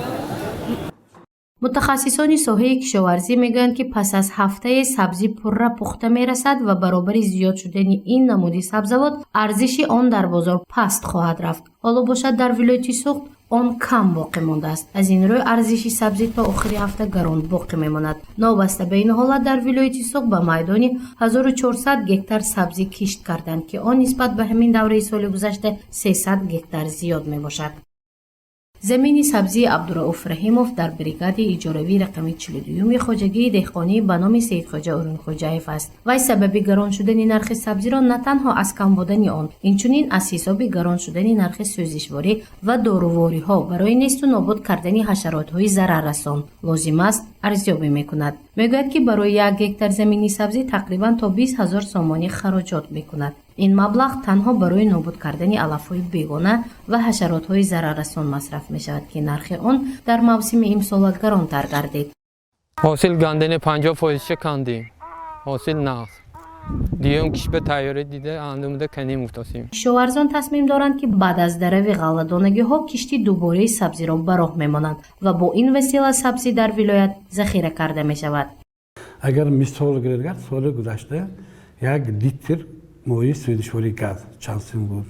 Мутахассисони соҳаи кишоварзӣ мегӯянд, ки пас аз ҳафтае сабзӣ пурра пухта мерасад ва баробари зиёд шудани ин намуди сабзавот арзиши он дар бозор паст хоҳад рафт. Ҳоло бошад, дар вилояти Суғд он кам боқӣ мондааст. Аз ин рӯй арзиши сабзӣ то охири ҳафта гарон боқӣ мемонад. Новобаста ба ин ҳолат, дар вилояти Суғд ба майдони 1400 гектар сабзӣ кишт карданд, ки он нисбат ба ҳамин давраи соли гузашта 300 гектар зиёд мебошад. Замини сабзии Абдурауф Раҳимов дар бригадаи иҷоравии рақами 42-юми хоҷагии деҳқонӣ ба номи Саидхоҷа Урунхоҷаев аст. Вай сабаби гарон шудани нархи сабзиро на танҳо аз кам будани он, инчунин аз ҳисоби гарон шудани нархи сӯзишворӣ ва дорувориҳо барои несту нобуд кардани ҳашаротҳои зараррасон лозим аст арзёбӣ мекунад. Мегӯяд, ки барои як гектар замини сабзӣ тақрибан то 20 000 сомонӣ хароҷот мекунад. Ин маблағ танҳо барои нобуд кардани алафҳои бегона ва ҳашаротҳои зараррасон масраф мешавад, ки нархи он дар мавсими имсола гаронтар гардид. Ҳосил гандини 50 фоизша кандем, ҳосил нағз. Дуюм кишба тайёрӣ дида андумида канем гуфтосем. Кишоварзон тасмим доранд, ки баъд аз дарави ғалладонагиҳо кишти дубораи сабзиро ба роҳ мемонанд ва бо ин васила сабзӣ дар вилоят захира карда мешавад. Агар мисол гиред, соли гузашта як литр моеи сӯзишвории газ чанд сум буд,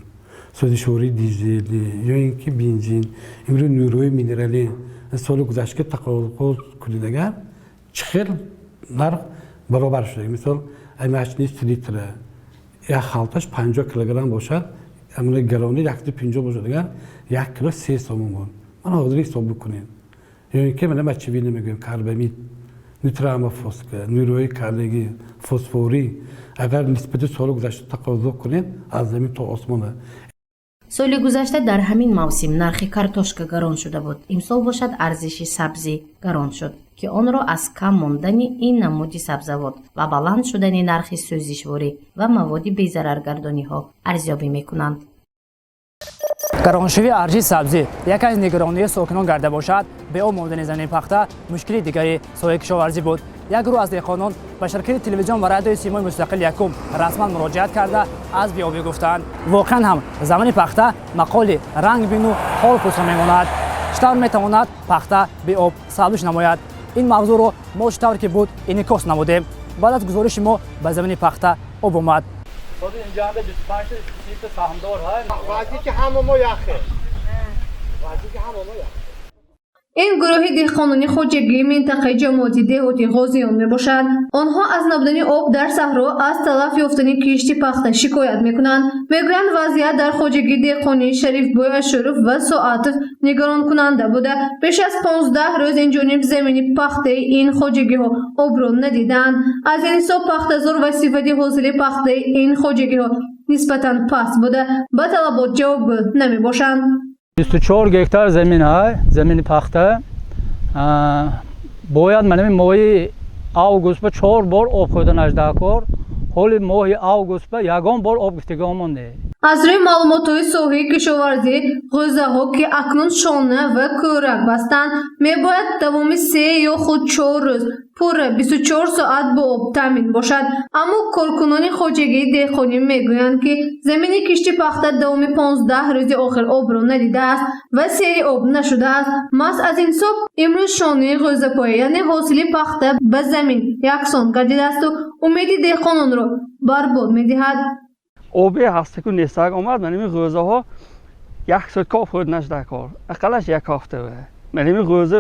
сӯзишвории дизелӣ ё ин ки бензин, имрӯз нурӯи минералӣ соли гузашта тақозо кунед, агар чӣ хел нарх баробар шуда. Мисол, амиачни 30 литра як халташ 50 килограмм бошад, гарони 150 бошад, агар як кило 3 сомон буд, ман ҳозир ҳисоб бикунед. Ё ин ки мана мочевина мегӯем, карбамид, нитроамофоска, нурӯи калигӣ, фосфорӣ, агар нисбати соли гузашта тақозо кунед, аз замин то осмона. Соли гузашта дар ҳамин мавсим нархи картошка гарон шуда буд. Имсол бошад, арзиши сабзӣ гарон шуд, ки онро аз кам мондани ин намуди сабзавот ва баланд шудани нархи сӯзишворӣ ва маводи безараргардониҳо арзёбӣ мекунанд. Гароншавии арзиши сабзӣ яке аз нигаронии сокинон гарда бошад, беоб мондани замини пахта мушкили дигари соҳаи кишоварзӣ буд. Як гурӯҳ аз деҳқонон ба ширкати телевизион ва радиои Симои мустақил якум расман муроҷиат карда, аз беобӣ гуфтанд. Воқеан ҳам, замини пахта мақоли ранг бину ҳол пурсро мемонад. Чӣ тавр метавонад пахта беоб сабзиш намояд? Ин мавзӯъро мо чӣ тавр ки буд инъикос намудем. Баъд аз гузориши мо ба замини пахта об омад. Вазъи ҳама мо яхе, вазъи ҳама мо яхе. Ин гурӯҳи деҳқонони хоҷагии минтақаи ҷамоати деҳоти Ғозиён мебошад. Онҳо аз набудани об дар саҳро, аз талаф ёфтани кишти пахта шикоят мекунанд. Мегӯянд, вазъият дар хоҷагии деҳқонии Шарифбой Ашуров ва Соатов нигаронкунанда буда, беш аз 15 рӯз инҷониб замини пахтаи ин хоҷагиҳо обро надидаанд. Аз ин ҳисоб пахтазор ва сифати ҳосили пахтаи ин хоҷагиҳо нисбатан паст буда, ба талабот ҷавобгӯ намебошанд. 24 гектар замин ҳай, замини пахта бояд манами моҳи август ба чор бор об хӯрданаш даркор. Ҳоли моҳи август ба ягон бор об гирифтагиомон не. Аз рӯи маълумотҳои соҳаи кишоварзӣ, ғӯзаҳо, ки акнун шона ва кӯрак бастанд, мебояд давоми 3 ё худ 4 рӯз пурра 24 соат бо об таъмин бошад. Аммо коркунони хоҷагии деҳқонӣ мегӯянд, ки замини кишти пахта давоми 15 рӯзи охир обро надидааст ва сери об нашудааст. Маҳз аз ин ҳисоб имрӯз шонаи ғӯзапоя, яъне ҳосили пахта, ба замин яксон гардидаасту умеди деҳқононро барбод медиҳад. Оби ҳастаку нестак омад. Маними ғӯзаҳо як сутка об хӯрд нашуда кор, ақаллаш як ҳафта. Маними ғӯза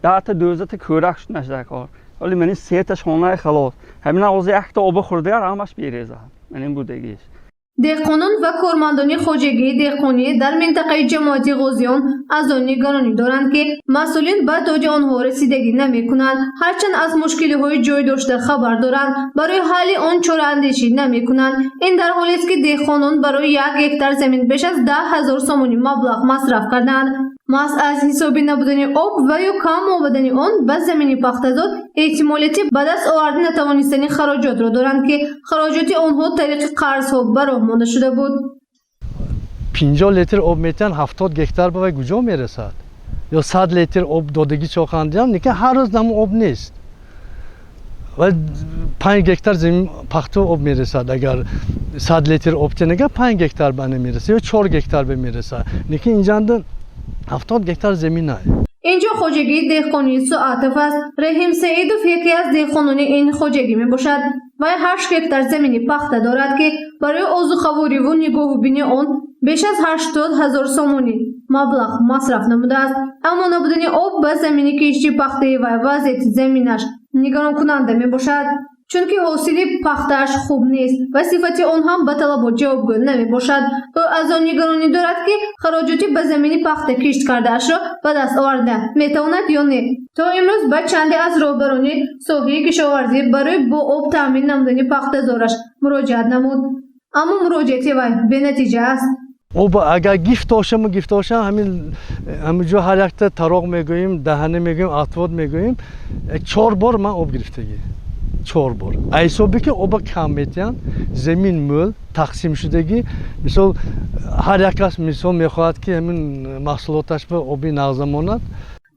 10-та, 12-та кӯрак шуд, нашуда кор. Ҳоли мани сета шонаи халос. Ҳамина ҳозир якта оба хӯрдагар, ҳамаш березад. Маним будагиш. Деҳқонон ва кормандони хоҷагии деҳқонӣ дар минтақаи ҷамоати Ғозиён аз он нигаронӣ доранд, ки масъулин ба доди онҳо расидагӣ намекунанд. Ҳарчанд аз мушкилиҳои ҷой дошта хабар доранд, барои ҳалли он чораандешӣ намекунанд. Ин дар ҳолест, ки деҳқонон барои 1 гектар замин беш аз 10 000 сомонӣ маблағ масраф кардаанд. Маҳз аз ҳисоби набудани об ва ё кам омадани он ба замини пахтазор эҳтимолияти ба даст оварда натавонистани хароҷотро доранд, ки хароҷоти онҳо тариқи қарзҳо ба роҳ монда шуда буд. 50 литр об метиҳанд, 70 гектар ба вай куҷо мерасад? Ё 100 литр об додагӣ чоқандиам, лекин ҳар рӯз наму об нест. Ва 5 гектар замин пахто об мерасад. Агар 100 литр об тенага, 5 гектар ба намерасад ё 4 гектар ба мерасад, лекин инҷанда 70 гектар замин ай. Инҷо хоҷагии деҳқонии Соатов аст. Раҳим Саидов яке аз деҳқонони ин хоҷагӣ мебошад. Вай 8 гектар замини пахта дорад, ки барои озуқавориву нигоҳубини он беш аз 80 ҳазор сомонӣ маблағ масраф намудааст. Аммо набудани об ба замини кишти пахтаи вай вазъияти заминаш нигаронкунанда мебошад, чунки ҳосили пахтааш хуб нест ва сифати он ҳам ба талабот ҷавобгӯ намебошад. Ӯ аз он нигаронӣ дорад, ки хароҷоти ба замини пахта кишт кардаашро ба даст оварда метавонад ё не. То имрӯз ба чанде аз роҳбарони соҳаи кишоварзӣ барои бо об таъмин намудани пахтазораш муроҷиат намуд, аммо муроҷиати вай бенатиҷа аст. Об агар гифтошаму гифтошам, ҳамин ҳаминҷо ҳар якта тароқ мегӯем, даҳана мегӯем, отвод мегӯем, чор бор ман об гирифтагӣ, чор бор. Ҳисобе ки оба кам метиҳанд, замин мӯл тақсим шудагӣ. Мисол, ҳар як кас, мисол, мехоҳад, ки ҳамин маҳсулоташ ба оби нағза монад.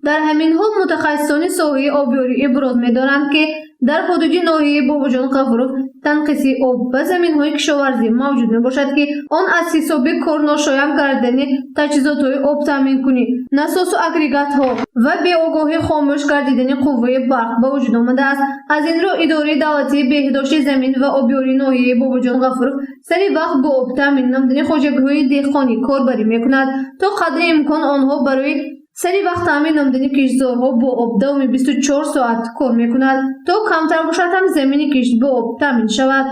Дар ҳамин ҳол мутахассисони соҳаи обёрӣ иброз медоранд, ки дар ҳудуди ноҳияи Бобоҷон Ғафуров танқиси об ба заминҳои кишоварзӣ мавҷуд мебошад, ки он аз ҳисоби корношоям гардидани таҷҳизотҳои обтаъминкунӣ, насосу агрегатҳо ва беогоҳӣ хомӯш гардидани қувваи барқ ба вуҷуд омадааст. Аз ин рӯ Идораи давлатии беҳдошти замин ва обёрии ноҳияи Бобоҷон Ғафуров сари вақт бо об таъмин намудани хоҷагиҳои деҳқонӣ корбарӣ мекунад, то қадри имкон онҳо барои сари вақт таъмин намудани киштзорҳо бо об давоми 24 соат кор мекунад, то камтар бошад ҳам замини кишт бо об таъмин шавад.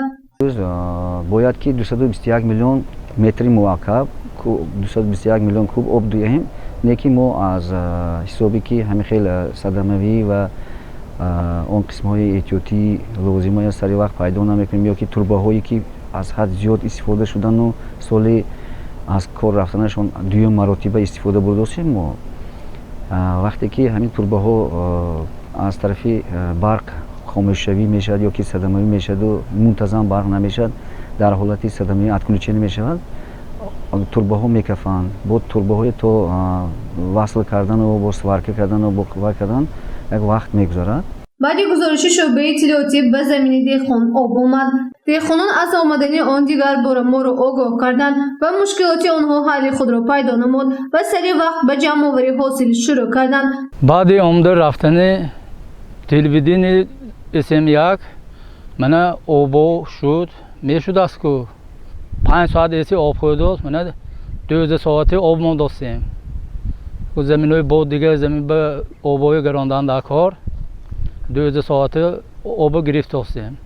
Бояд ки 221 миллион метри мураккаб, 221 миллион куб об диҳем, не ки мо аз ҳисобе ки ҳамин хел садамавӣ ва он қисмҳои эҳтиётии лозима сари вақт пайдо намекунем ё ки турбаҳое ки аз ҳад зиёд истифода шудану соли аз кор рафтанашон дуюм маротиба истифода бурдосем. Мо вақте ки ҳамин турбаҳо аз тарафи барқ хомӯшшавӣ мешавад ё ки садамавӣ мешаваду мунтазам барқ намешавад, дар ҳолати садамавӣ отключение мешавад, турбаҳо мекафанд. Бо турбаҳое то васл кардану бо сварка кардану бо вай кардан як вақт мегузарад. Баъди гузориши шӯъбаи иттилоотӣ ба замини деҳқон об омад. Деҳқонон аз омадани он дигар бора моро огоҳ карданд ва мушкилоти онҳо ҳалли худро пайдо намуд ва сари вақт ба ҷамъоварии ҳосил шурӯъ карданд. Баъди омада рафтани телевидени СМ1 мана обо шуд, мешудастку. 5 соат эси об хӯрдост, мана 12 соати об мондостем. Заминои бо дигар замин ба обои гарондан дар кор 12 соати обо гирифтостем.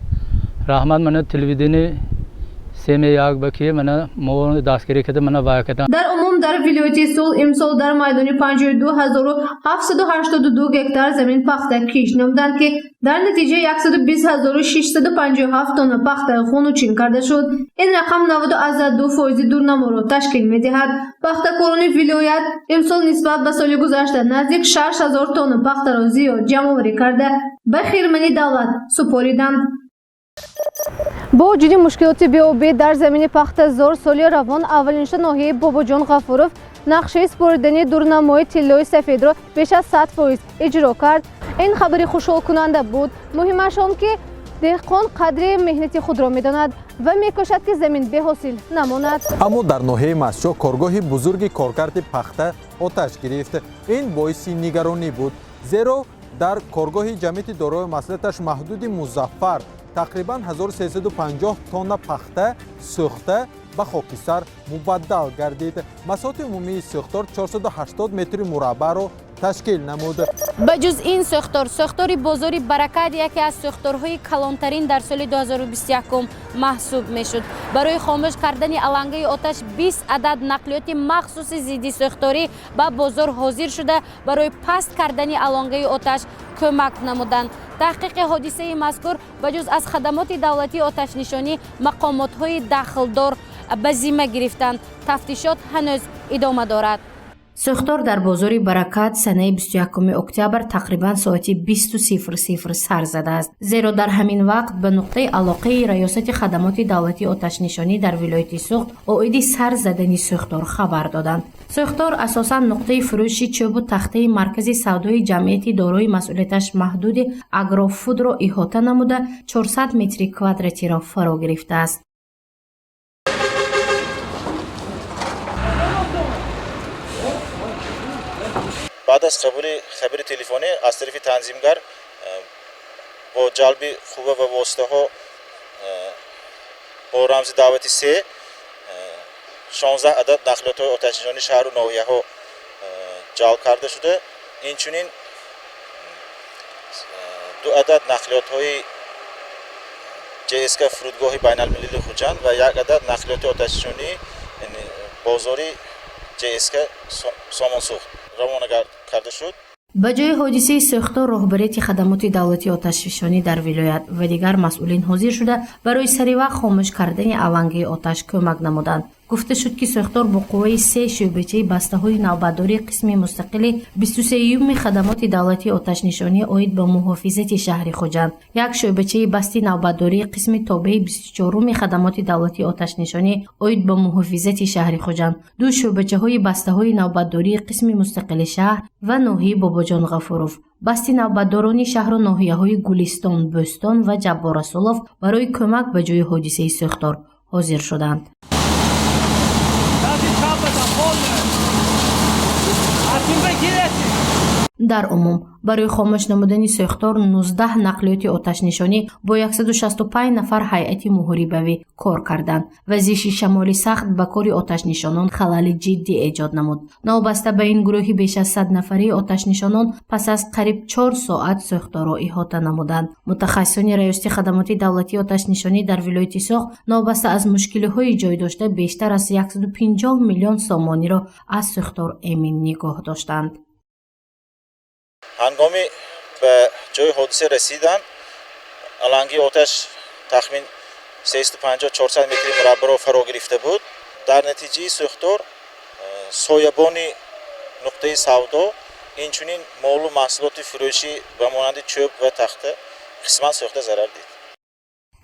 Раҳмат, мана телевидени СМ1 ба ки мана мо дастгирӣ карда, мана вай кардан. Дар умум дар вилояти Суғд имсол дар майдони 52 782 гектар замин пахта кишт намуданд, ки дар натиҷа 120 657 тонна пахта хунучин карда шуд. Ин рақам 90,2 фоизи дурнаморо ташкил медиҳад. Пахтакорони вилоят имсол нисбат ба соли гузашта наздик 6000 тонна пахтаро зиёд ҷамъоварӣ карда, ба хирмани давлат супориданд. Бо вуҷуди мушкилоти беобӣ дар замини пахтазор, соли равон аввалиншуда ноҳияи Бобоҷон Ғафуров нақшаи супоридани дурнамои тиллои сафедро беш аз 100% иҷро кард. Ин хабари хушҳолкунанда буд. Муҳимаш он, ки деҳқон қадри меҳнати худро медонад ва мекӯшад, ки замин беҳосил намонад. Аммо дар ноҳияи Мастчоҳ коргоҳи бузурги коркарди пахта оташ гирифт. Ин боиси нигаронӣ буд, зеро дар коргоҳи ҷамъияти дорои масъулияташ маҳдуди Музаффар тақрибан 1350 тонна пахта сӯхта, ба хокистар мубаддал гардид. Масоҳати умумии сӯхтор 480 метри мураббаъро ташкил намуд. Ба ҷуз ин сӯхтор, сӯхтори бозори Баракат яке аз сӯхторҳои калонтарин дар соли 2021 маҳсуб мешуд. Барои хомӯш кардани алангаи оташ 20 адад нақлиёти махсуси зидди сӯхторӣ ба бозор ҳозир шуда, барои паст кардани алангаи оташ кӯмак намуданд. Таҳқиқи ҳодисаи мазкур ба ҷуз аз хадамоти давлатии оташнишонӣ мақомотҳои дахлдор ба зимма гирифтанд. Тафтишот ҳанӯз идома дорад. Сӯхтор дар бозори Баракат санаи 21 октябр тақрибан соати 20:00 сар задааст. Зеро дар ҳамин вақт ба нуқтаи алоқаи Раёсати хадамоти давлатии оташнишонӣ дар вилояти Суғд оиди сар задани сӯхтор хабар доданд. Сӯхтор асосан нуқтаи фурӯши чӯбу тахтаи маркази савдои ҷамъияти дорои масъулияташ маҳдуди Агрофудро иҳота намуда 400 метри квадратиро фаро гирифтааст. Баъд аз қабули хабари телефонӣ аз тарафи танзимгар бо ҷалби қувва ва воситаҳо бо рамзи даъвати се 16 адад нақлиётҳои оташнишонии шаҳру ноҳияҳо ҷалб карда шуда, инчунин 2 адад нақлиётҳои ЖСК фурудгоҳи байналмилалии Хуҷанд ва 1 адад нақлиёти оташнишонии бозори ЖСК Сомонсӯхт равона карда шуд. Ба ҷои ҳодисаи сӯхтор роҳбарияти хадамоти давлатии оташфишонӣ дар вилоят ва дигар масъулин ҳозир шуда барои саривақт хомӯш кардани алангаи оташ кӯмак намуданд. Гуфта шуд, ки сӯхтор бо қувваи се шӯъбачаи бастаҳои навбатдории қисми мустақили 23-юми хадамоти давлатии оташнишонӣ оид ба муҳофизати шаҳри Хуҷанд, як шӯъбачаи басти навбатдории қисми тобеи 24-уми хадамоти давлатии оташнишонӣ оид ба муҳофизати шаҳри Хуҷанд, ду шӯъбачаҳои бастаҳои навбатдории қисми мустақили шаҳр ва ноҳияи Бобоҷон Ғафуров, басти навбатдорони шаҳру ноҳияҳои Гулистон, Бӯстон ва Ҷаббор Расулов барои кӯмак ба ҷои ҳодисаи сӯхтор ҳозир шуданд. Дар умум барои хомӯш намудани сӯхтор 19 нақлиёти оташнишонӣ бо 165 нафар ҳайати муҳорибавӣ кор карданд. Вазиши шамоли сахт ба кори оташнишонон халали ҷиддӣ эҷод намуд. Новобаста ба ин гурӯҳи беш аз 100 нафарии оташнишонон пас аз қариб 4 соат сӯхторро иҳота намуданд. Мутахассисони Раёсати хадамоти давлатии оташнишонӣ дар вилояти Суғд новобаста аз мушкилиҳои ҷой дошта бештар аз 150 миллион сомониро аз сӯхтор эмин нигоҳ доштанд. Ҳангоми ба ҷои ҳодиса расидан аланги оташ тахмин 350-400 метри мураббаъро фаро гирифта буд. Дар натиҷаи сӯхтор соябони нуқтаи савдо, инчунин молу маҳсулоти фурӯшӣ ба монанди чӯб ва тахта қисман сӯхта зарар дид.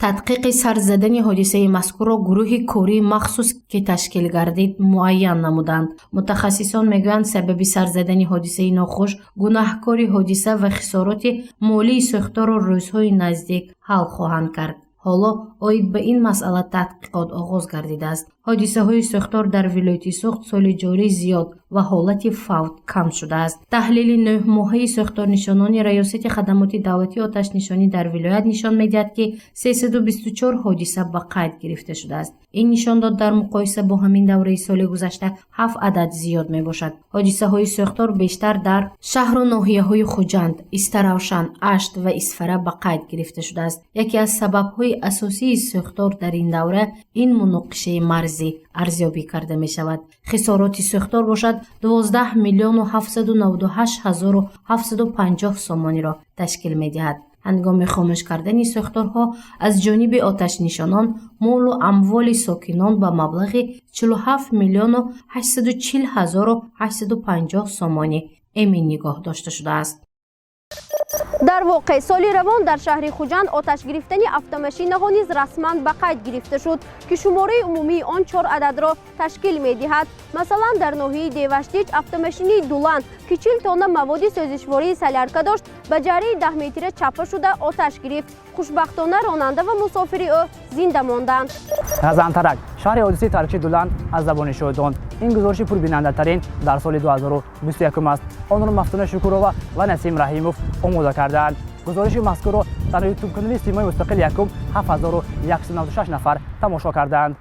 Тадқиқи сар задани ҳодисаи мазкурро гурӯҳи кории махсус, ки ташкил гардид, муайян намуданд. Мутахассисон мегӯянд, сабаби сар задани ҳодисаи нохуш, гунаҳкори ҳодиса ва хисороти молии сӯхторро рӯзҳои наздик ҳал хоҳанд кард. Ҳоло оид ба ин масъала тадқиқот оғоз гардидааст. Ҳодисаҳои сӯхтор дар вилояти Суғд соли ҷорӣ зиёд ва ҳолати фавт кам шудааст. Таҳлили нӯҳмоҳаи сӯхторнишонони Раёсати хадамоти давлатии оташнишонӣ дар вилоят нишон медиҳад, ки 324 ҳодиса ба қайд гирифта шудааст. Ин нишондод дар муқоиса бо ҳамин давраи соли гузашта 7 адад зиёд мебошад. Ҳодисаҳои сӯхтор бештар дар шаҳру ноҳияҳои Хуҷанд, Истаравшан, Ашт ва Исфара ба қайд гирифта шудааст. Яке аз сабабҳои асосии сӯхтор дар ин давра ин муноқишаи марзӣ арзёбӣ карда мешавад. Хисороти сӯхтор бошад 12 798 750 сомониро ташкил медиҳад. Ҳангоми хомӯш кардани сӯхторҳо аз ҷониби оташнишонон молу амволи сокинон ба маблағи 47 840 850 сомонӣ эмин нигоҳ дошта шудааст. Дар воқеъ соли равон дар шаҳри Хуҷанд оташ гирифтани автомашинаҳо низ расман ба қайд гирифта шуд, ки шумораи умумии он 4 ададро ташкил медиҳад. Масалан, дар ноҳияи Деваштич автомашинаи Дулан, ки 40 тонна маводи сӯзишвории солярка дошт, ба ҷарии 10 метра чапа шуда оташ гирифт. Хушбахтона ронанда ва мусофири ӯ зинда монданд. Ғазантарак, шаҳри ҳодисаи таркиши Дулан аз забони шоҳидон. Ин гузориши пурбинандатарин дар соли 2021 аст. Онро Мафтуна Шукурова ва Насим Раҳимов омода кардаанд. Гузориши мазкурро дар ютуб-канали Симои Мустақил якум 7196 нафар тамошо кардаанд.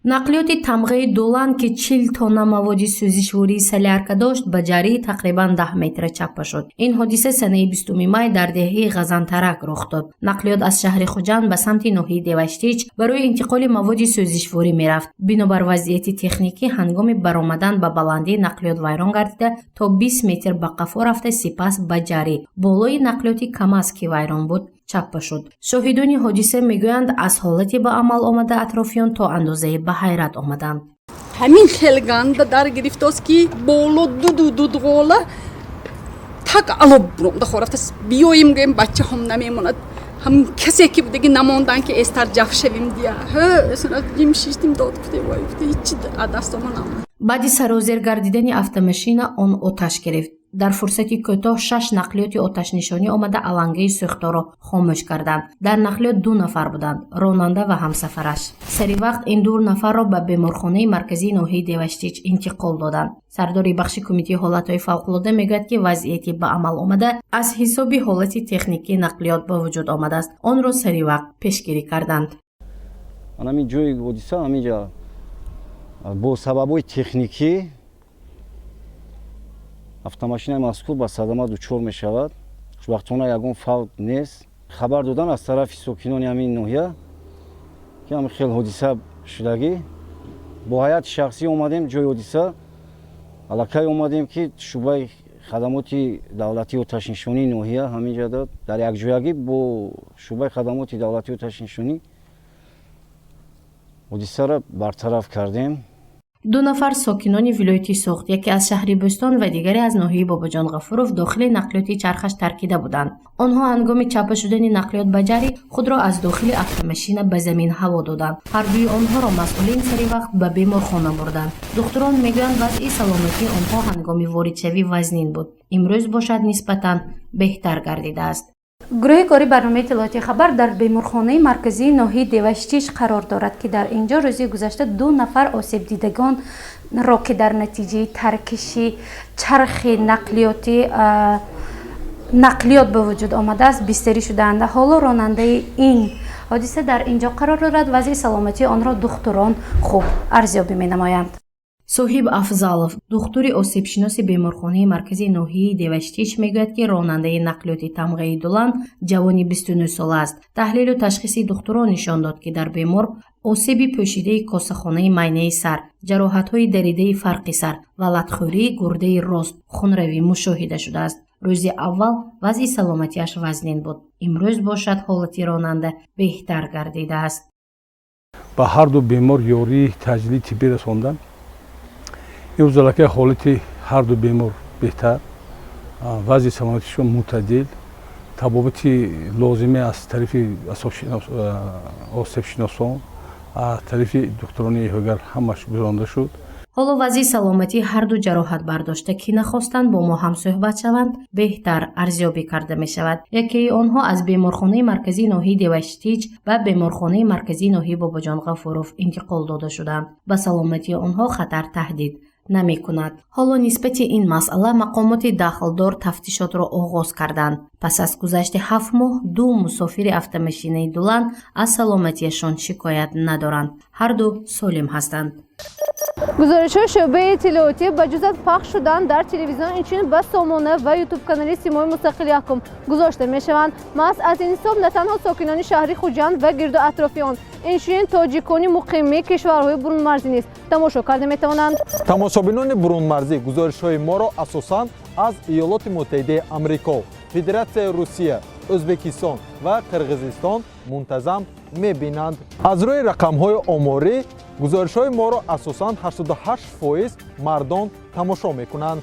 Нақлиёти тамғаи Дулан, ки 40 тонна маводи сӯзишвории солярка дошт, ба ҷарии тақрибан 10 метра чаппа шуд. Ин ҳодиса санаи 20 май дар деҳаи Ғазантарак рух дод. Нақлиёт аз шаҳри Хуҷанд ба самти ноҳияи Деваштич барои интиқоли маводи сӯзишворӣ мерафт. Бинобар вазъияти техникӣ, ҳангоми баромадан ба баландӣ нақлиёт вайрон гардида то 20 метр ба қафо рафта, сипас ба ҷарӣ болои нақлиёти КамАЗ, ки вайрон буд, чаппа шуд. Шоҳидони ҳодиса мегӯянд, аз ҳолати ба амал омада атрофиён то андозае ба ҳайрат омаданд. Ҳамин хел ганда дар гирифтост, ки боло дуду дудғола так ало буромда хорафтаст. Биёем, гӯем, бачаҳом намемонад. Ҳам касе ки будаги намондан, ки эстар ҷаф шавем дия. Ҷим шиштим, дод гуфтем, вой гуфте, ҳичи аз дастома намонад. Баъди сарозер гардидани автомашина он оташ гирифт. Дар фурсати кӯтоҳ шаш нақлиёти оташнишонӣ омада, алангаи сӯхторо хомӯш карданд. Дар нақлиёт ду нафар буданд: ронанда ва ҳамсафараш. Сари вақт ин ду нафарро ба беморхонаи марказии ноҳияи Деваштич интиқол доданд. Сардори бахши Кумитаи ҳолатҳои фавқулода мегӯяд, ки вазъияти ба амал омада аз ҳисоби ҳолати техникии нақлиёт ба вуҷуд омадааст. Онро сари вақт пешгирӣ карданд. Ҳамин ҷои ҳодиса, ҳаминҷа бо сабабҳои техникӣ автомашинаи мазкур ба садама дучор мешавад. Хушбахтона, ягон фавт нест. Хабар додан аз тарафи сокинони ҳамин ноҳия, ки ҳамин хел ҳодиса шудагӣ. Бо ҳайати шахсӣ омадем ҷои ҳодиса. Аллакай омадем, ки шӯъбаи хадамоти давлатии оташнишонии ноҳия ҳамин ҷа дод. Дар якҷоягӣ бо шӯъбаи хадамоти давлатии оташнишонӣ ҳодисаро бартараф кардем. Ду нафар сокинони вилояти Суғд, яке аз шаҳри Бӯстон ва дигаре аз ноҳияи Бобоҷон Ғафуров, дохили нақлиёти чархаш таркида буданд. Онҳо ҳангоми чапа шудани нақлиёт ба ҷарӣ худро аз дохили автомашина ба замин ҳаво доданд. Ҳардуи онҳоро масъулин сари вақт ба беморхона бурданд. Духтурон мегӯянд, вазъи саломатии онҳо ҳангоми воридшавӣ вазнин буд, имрӯз бошад, нисбатан беҳтар гардидааст. Гурӯҳи кори барномаи иттилоотии «Хабар» дар беморхонаи марказии ноҳияи Деваштич қарор дорад, ки дар ин ҷо рӯзи гузашта ду нафар осебдидагонро, ки дар натиҷаи таркиши чархи нақлиёт ба вуҷуд омадааст, бистарӣ шудаанд. Ҳоло ронандаи ин ҳодиса дар ин ҷо қарор дорад. Вазъи саломатии онро духтурон хуб арзёбӣ менамоянд. Соҳиб Афзалов, духтури осебшиноси беморхонаи марказии ноҳияи Деваштич, мегӯяд, ки ронандаи нақлиёти тамғаи Дулан ҷавони 29 сола аст. Таҳлилу ташхиси духтурон нишон дод, ки дар бемор осеби пӯшидаи косахонаи майнаи сар, ҷароҳатҳои даридаи фарқи сар ва латхӯрии гурдаи рост, хунравӣ мушоҳида шудааст. Рӯзи аввал вазъи саломатиаш вазнин буд, имрӯз бошад, ҳолати ронанда беҳтар гардидааст. Ба ҳарду бемор ёрии таъҷилии тиббӣ расонданд. Имрӯз аллакай ҳолати ҳарду бемор беҳтар, вазъи саломатишон мӯътадил. Табобати лозимӣ аз тарафи осебшиносон, аз тарафи духтурони эҳёгар ҳамаш гузаронда шуд. Ҳоло вазъи саломатии ҳарду ҷароҳатбардошта, ки нахостанд бо мо ҳамсӯҳбат шаванд, беҳтар арзёбӣ карда мешавад. Якеи онҳо аз беморхонаи марказии ноҳияи Деваштич ба беморхонаи марказии ноҳияи Бобоҷон Ғафуров интиқол дода шуданд. Ба саломатии онҳо хатар таҳдид намекунад. Ҳоло нисбати ин масъала мақомоти дахлдор тафтишотро оғоз карданд. Пас аз гузашти 7 моҳ ду мусофири автомашинаи Дулан аз саломатиашон шикоят надоранд, ҳарду солим ҳастанд. Гузоришҳои шӯъбаи иттилоотӣ ба ҷуз аз пахш шудан дар телевизион, инчунин ба сомона ва ютуб-канали «Симои мустақил якум» гузошта мешаванд. Маҳз аз ин ҳисоб на танҳо сокинони шаҳри Хуҷанд ва гирду атрофи он, инчунин тоҷикони муқими кишварҳои бурунмарзӣ низ тамошо карда метавонанд. Тамошобинони бурунмарзӣ гузоришҳои моро асосан аз Иёлоти Муттаҳидаи Амрико, Федератсияи Русия, Ӯзбекистон ва Қирғизистон мунтазам мебинанд. Аз рӯи рақамҳои оморӣ, гузоришҳои моро асосан 88% мардон тамошо мекунанд.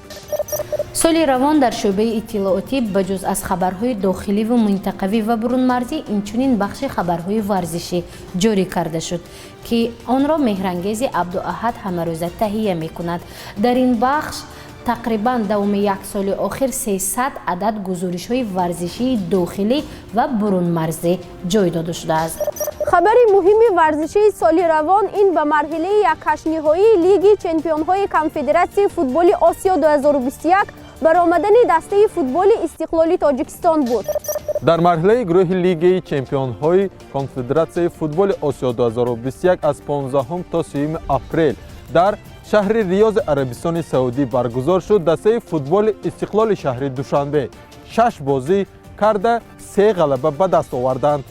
Соли равон дар шӯъбаи иттилоотӣ ба ҷуз аз хабарҳои дохиливу минтақавӣ ва бурунмарзӣ, инчунин бахши хабарҳои варзишӣ ҷорӣ карда шуд, ки онро Меҳрангези Абдуаҳад ҳамарӯза таҳия мекунад. Дар ин бахш тақрибан давоми як соли охир 300 адад гузоришҳои варзишии дохилӣ ва бурунмарзӣ ҷой дода шудааст. Хабари муҳими варзишии соли равон ин ба марҳилаи якҳаштниҳоии Лиги чемпионҳои Конфедератсияи футболи Осиё 2021 баромадани дастаи футболи Истиқлоли Тоҷикистон буд. Дар марҳилаи гурӯҳи Лигаи чемпионҳои Конфедератсияи футболи Осиё 2021 аз 15 то 30 апрел дар шаҳри Риёзи Арабистони Саудӣ баргузор шуд. Дастаи футболи Истиқлоли шаҳри Душанбе шаш бозӣ карда, се ғалаба ба даст оварданд.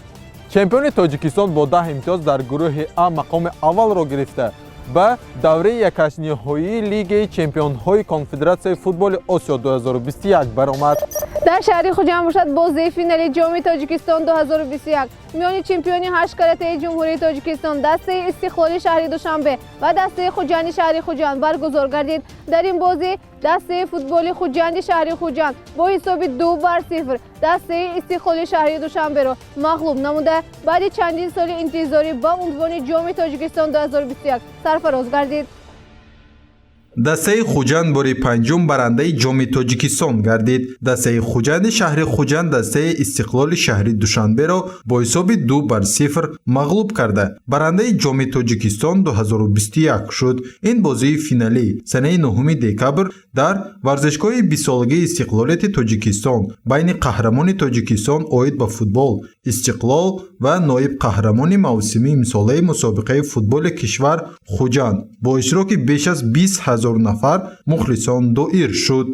Чемпиони Тоҷикистон бо 10 имтиёз дар гурӯҳи А мақоми аввалро гирифта. Ба давраи якҳаштниҳоии Лигаи чемпионҳои Конфедератсияи футболи Осиё 2021 баромад. Дар шаҳри Хуҷанд бошад бозии финали Ҷоми Тоҷикистон 2021 миёни чемпиони ҳашткаратаи Ҷумҳурии Тоҷикистон дастаи Истиқлоли шаҳри Душанбе ва дастаи Хуҷанди шаҳри Хуҷанд баргузор гардид. Дар ин бозӣ дастаи футболи Хуҷанди шаҳри Хуҷанд бо ҳисоби 2-0 дастаи Истиқлоли шаҳри Душанберо мағлуб намуда, баъди чандин соли интизорӣ ба унвони Ҷоми Тоҷикистон 2021 сарфароз гардид. Дастаи Хуҷанд бори панҷум барандаи Ҷоми Тоҷикистон гардид. Дастаи Хуҷанди шаҳри Хуҷанд дастаи Истиқлоли шаҳри Душанберо бо ҳисоби 2-0 мағлуб карда, барандаи Ҷоми Тоҷикистон 2021 шуд. Ин бозии финалӣ санаи 9 декабр дар варзишгоҳи бистсолагии истиқлолияти Тоҷикистон байни қаҳрамони Тоҷикистон оид ба футбол Истиқлол ва ноиб қаҳрамони мавсимии имсолаи мусобиқаи футболи кишвар Хуҷанд бо иштироки беш аз 20 000 нафар мухлисон доир шуд.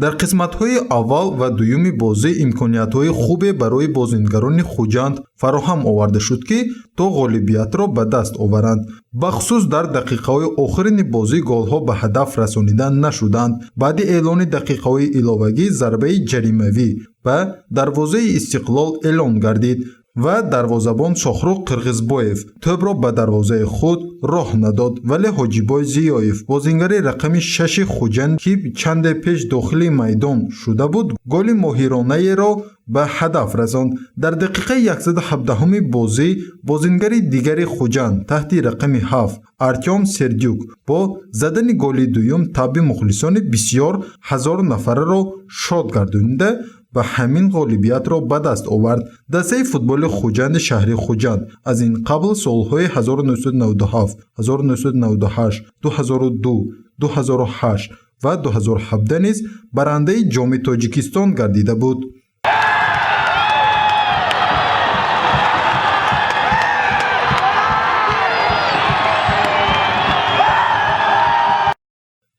Дар қисматҳои аввал ва дуюми бозӣ имкониятҳои хубе барои бозингарони Хуҷанд фароҳам оварда шуд, ки то ғолибиятро ба даст оваранд. Бахусус дар дақиқаҳои охирини бозӣ голҳо ба ҳадаф расонида нашуданд. Баъди эълони дақиқаҳои иловагӣ зарбаи ҷаримавӣ ба дарвозаи Истиқлол эълон гардид ва дарвозабон Шохрух Қирғизбоев тӯбро ба дарвозаи худ роҳ надод, вале Ҳоҷибой Зиёев, бозингари рақами 6 Хуҷанд, ки чанде пеш дохили майдон шуда буд, голи моҳиронаеро ба ҳадаф расонд. Дар дақиқаи 117-уми бозӣ бозингари дигари Хуҷанд таҳти рақами 7 Артём Сердюк бо задани голи дуюм табъи мухлисони бисёр ҳазор нафарро шод гардонида ба ҳамин ғолибиятро ба даст овард. Дастаи футболи Хуҷанди шаҳри Хуҷанд аз ин қабл солҳои 1997, 1998, 2002, 2008 ва 2017 низ барандаи Ҷоми Тоҷикистон гардида буд.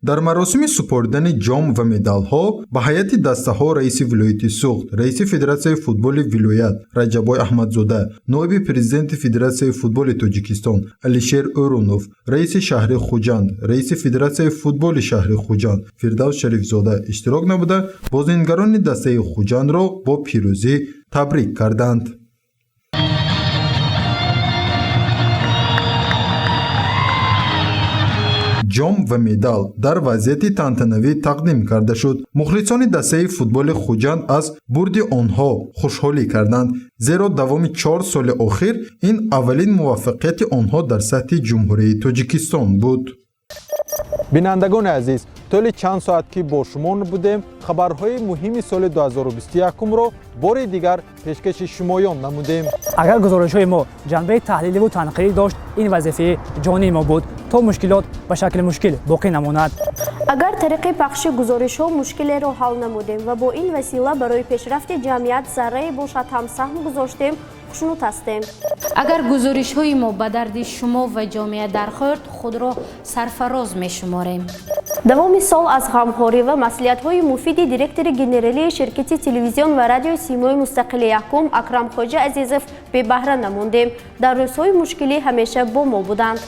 Дар маросими супоридани ҷом ва медалҳо ба ҳайати дастаҳо раиси вилояти Суғд, раиси Федератсияи футболи вилоят Раҷаббой Аҳмадзода, ноиби президенти Федератсияи футболи Тоҷикистон Алишер Ӯрунов, раиси шаҳри Хуҷанд, раиси Федератсияи футболи шаҳри Хуҷанд Фирдавс Шарифзода иштирок намуда, бозингарони дастаи Хуҷандро бо пирӯзӣ табрик карданд. Ҷом ва медал дар вазъияти тантанавӣ тақдим карда шуд. Мухлисони дастаи футболи Хуҷанд аз бурди онҳо хушҳолӣ карданд, зеро давоми 4 соли охир ин аввалин муваффақияти онҳо дар сатҳи Ҷумҳурии Тоҷикистон буд. Бинандагони азиз, тӯли чанд соат ки бо шумо будем, хабарҳои муҳими соли 2021-ро бори дигар пешкаши шумоён намудем. Агар гузоришҳои мо ҷанбаи таҳлиливу танқидӣ дошт, ин вазифаи ҷонии мо буд, то мушкилот ба шакли мушкил боқӣ намонад. Агар тариқи пахши гузоришҳо мушкилеро ҳал намудем ва бо ин васила барои пешрафти ҷамъият заррае бошад ҳам саҳм гузоштем, хушнуд ҳастем. Агар гузоришҳои мо ба дарди шумо ва ҷомеа дархӯрд, худро сарфароз мешуморем. Давоми сол аз ғамхорӣ ва маслиҳатҳои муфиди директори генералии ширкати телевизион ва радиои Симои мустақили якум Акрам Хоҷа Азизов бебаҳра намондем. Дар рӯзҳои мушкилӣ ҳамеша бо мо буданд.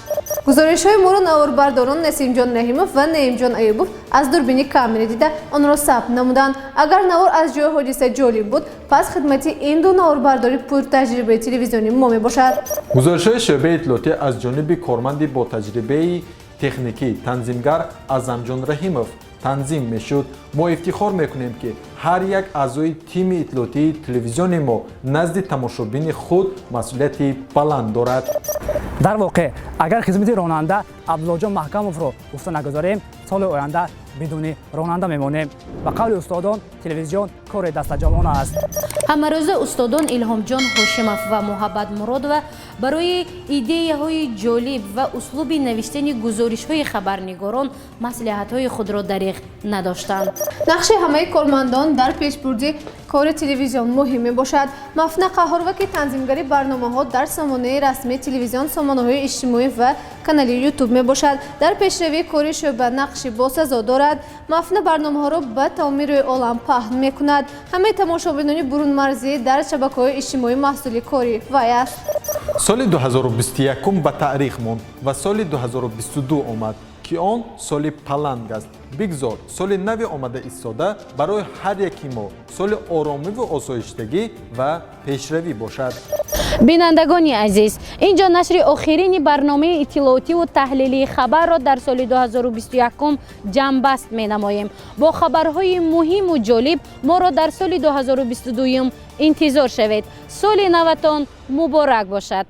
Гузоришҳои моро наворбардорон Насимҷон Раҳимов ва Наимҷон Аюбов аз дурбини камера дида онро сабт намуданд. Агар навор аз ҷои ҳодиса ҷолиб буд, пас хидмати ин ду наворбардори пуртаҷрибаи телевизиони мо мебошад. Гузоришҳои шӯъбаи иттилоотӣ аз ҷониби корманди бо таҷрибаи техникӣ танзимгар Аъзамҷон Раҳимов танзим мешуд. Мо ифтихор мекунем, ки ҳар як аъзои тими иттилоотии телевизиони мо назди тамошобини худ масъулияти баланд дорад. Дар воқеъ, агар хизмати ронанда Абдуллоҷон Маҳкамовро гуфта нагузорем, соли оянда бидуни ронанда мемонем. Ба қавли устодон, телевизион кори дастаҷамъона аст. Ҳамарӯза устодон Илҳомҷон Ҳошимов ва Муҳаббат Муродова барои идеяҳои ҷолиб ва услуби навиштани гузоришҳои хабарнигорон маслиҳатҳои худро дариғ надоштанд. Нақши ҳамаи кормандон дар пешбурди кори телевизион муҳим мебошад. Мафна Қаҳорова, ки танзимгари барномаҳо дар сомонаи расмии телевизион, сомонаҳои иҷтимоӣ ва канали Ютуб мебошад, дар пешравии кори шӯъба нақши босазо дорад. Мафна барномаҳоро ба тамоми рӯи олам паҳн мекунад. Ҳамаи тамошобинони бурунмарзӣ дар шабакаҳои иҷтимоӣ маҳсули кори вай аст. Соли 2021 ба таърих монд ва соли 2022 омад, ки он соли паланг аст. Бигзор соли нави омада истода барои ҳар яки мо соли оромиву осоиштагӣ ва пешравӣ бошад. Бинандагони азиз, ин ҷо нашри охирини барномаи иттилоотиву таҳлилии хабарро дар соли 2021 ҷамъбаст менамоем. Бо хабарҳои муҳиму ҷолиб моро дар соли 2022 интизор шавед. Соли наватон муборак бошад.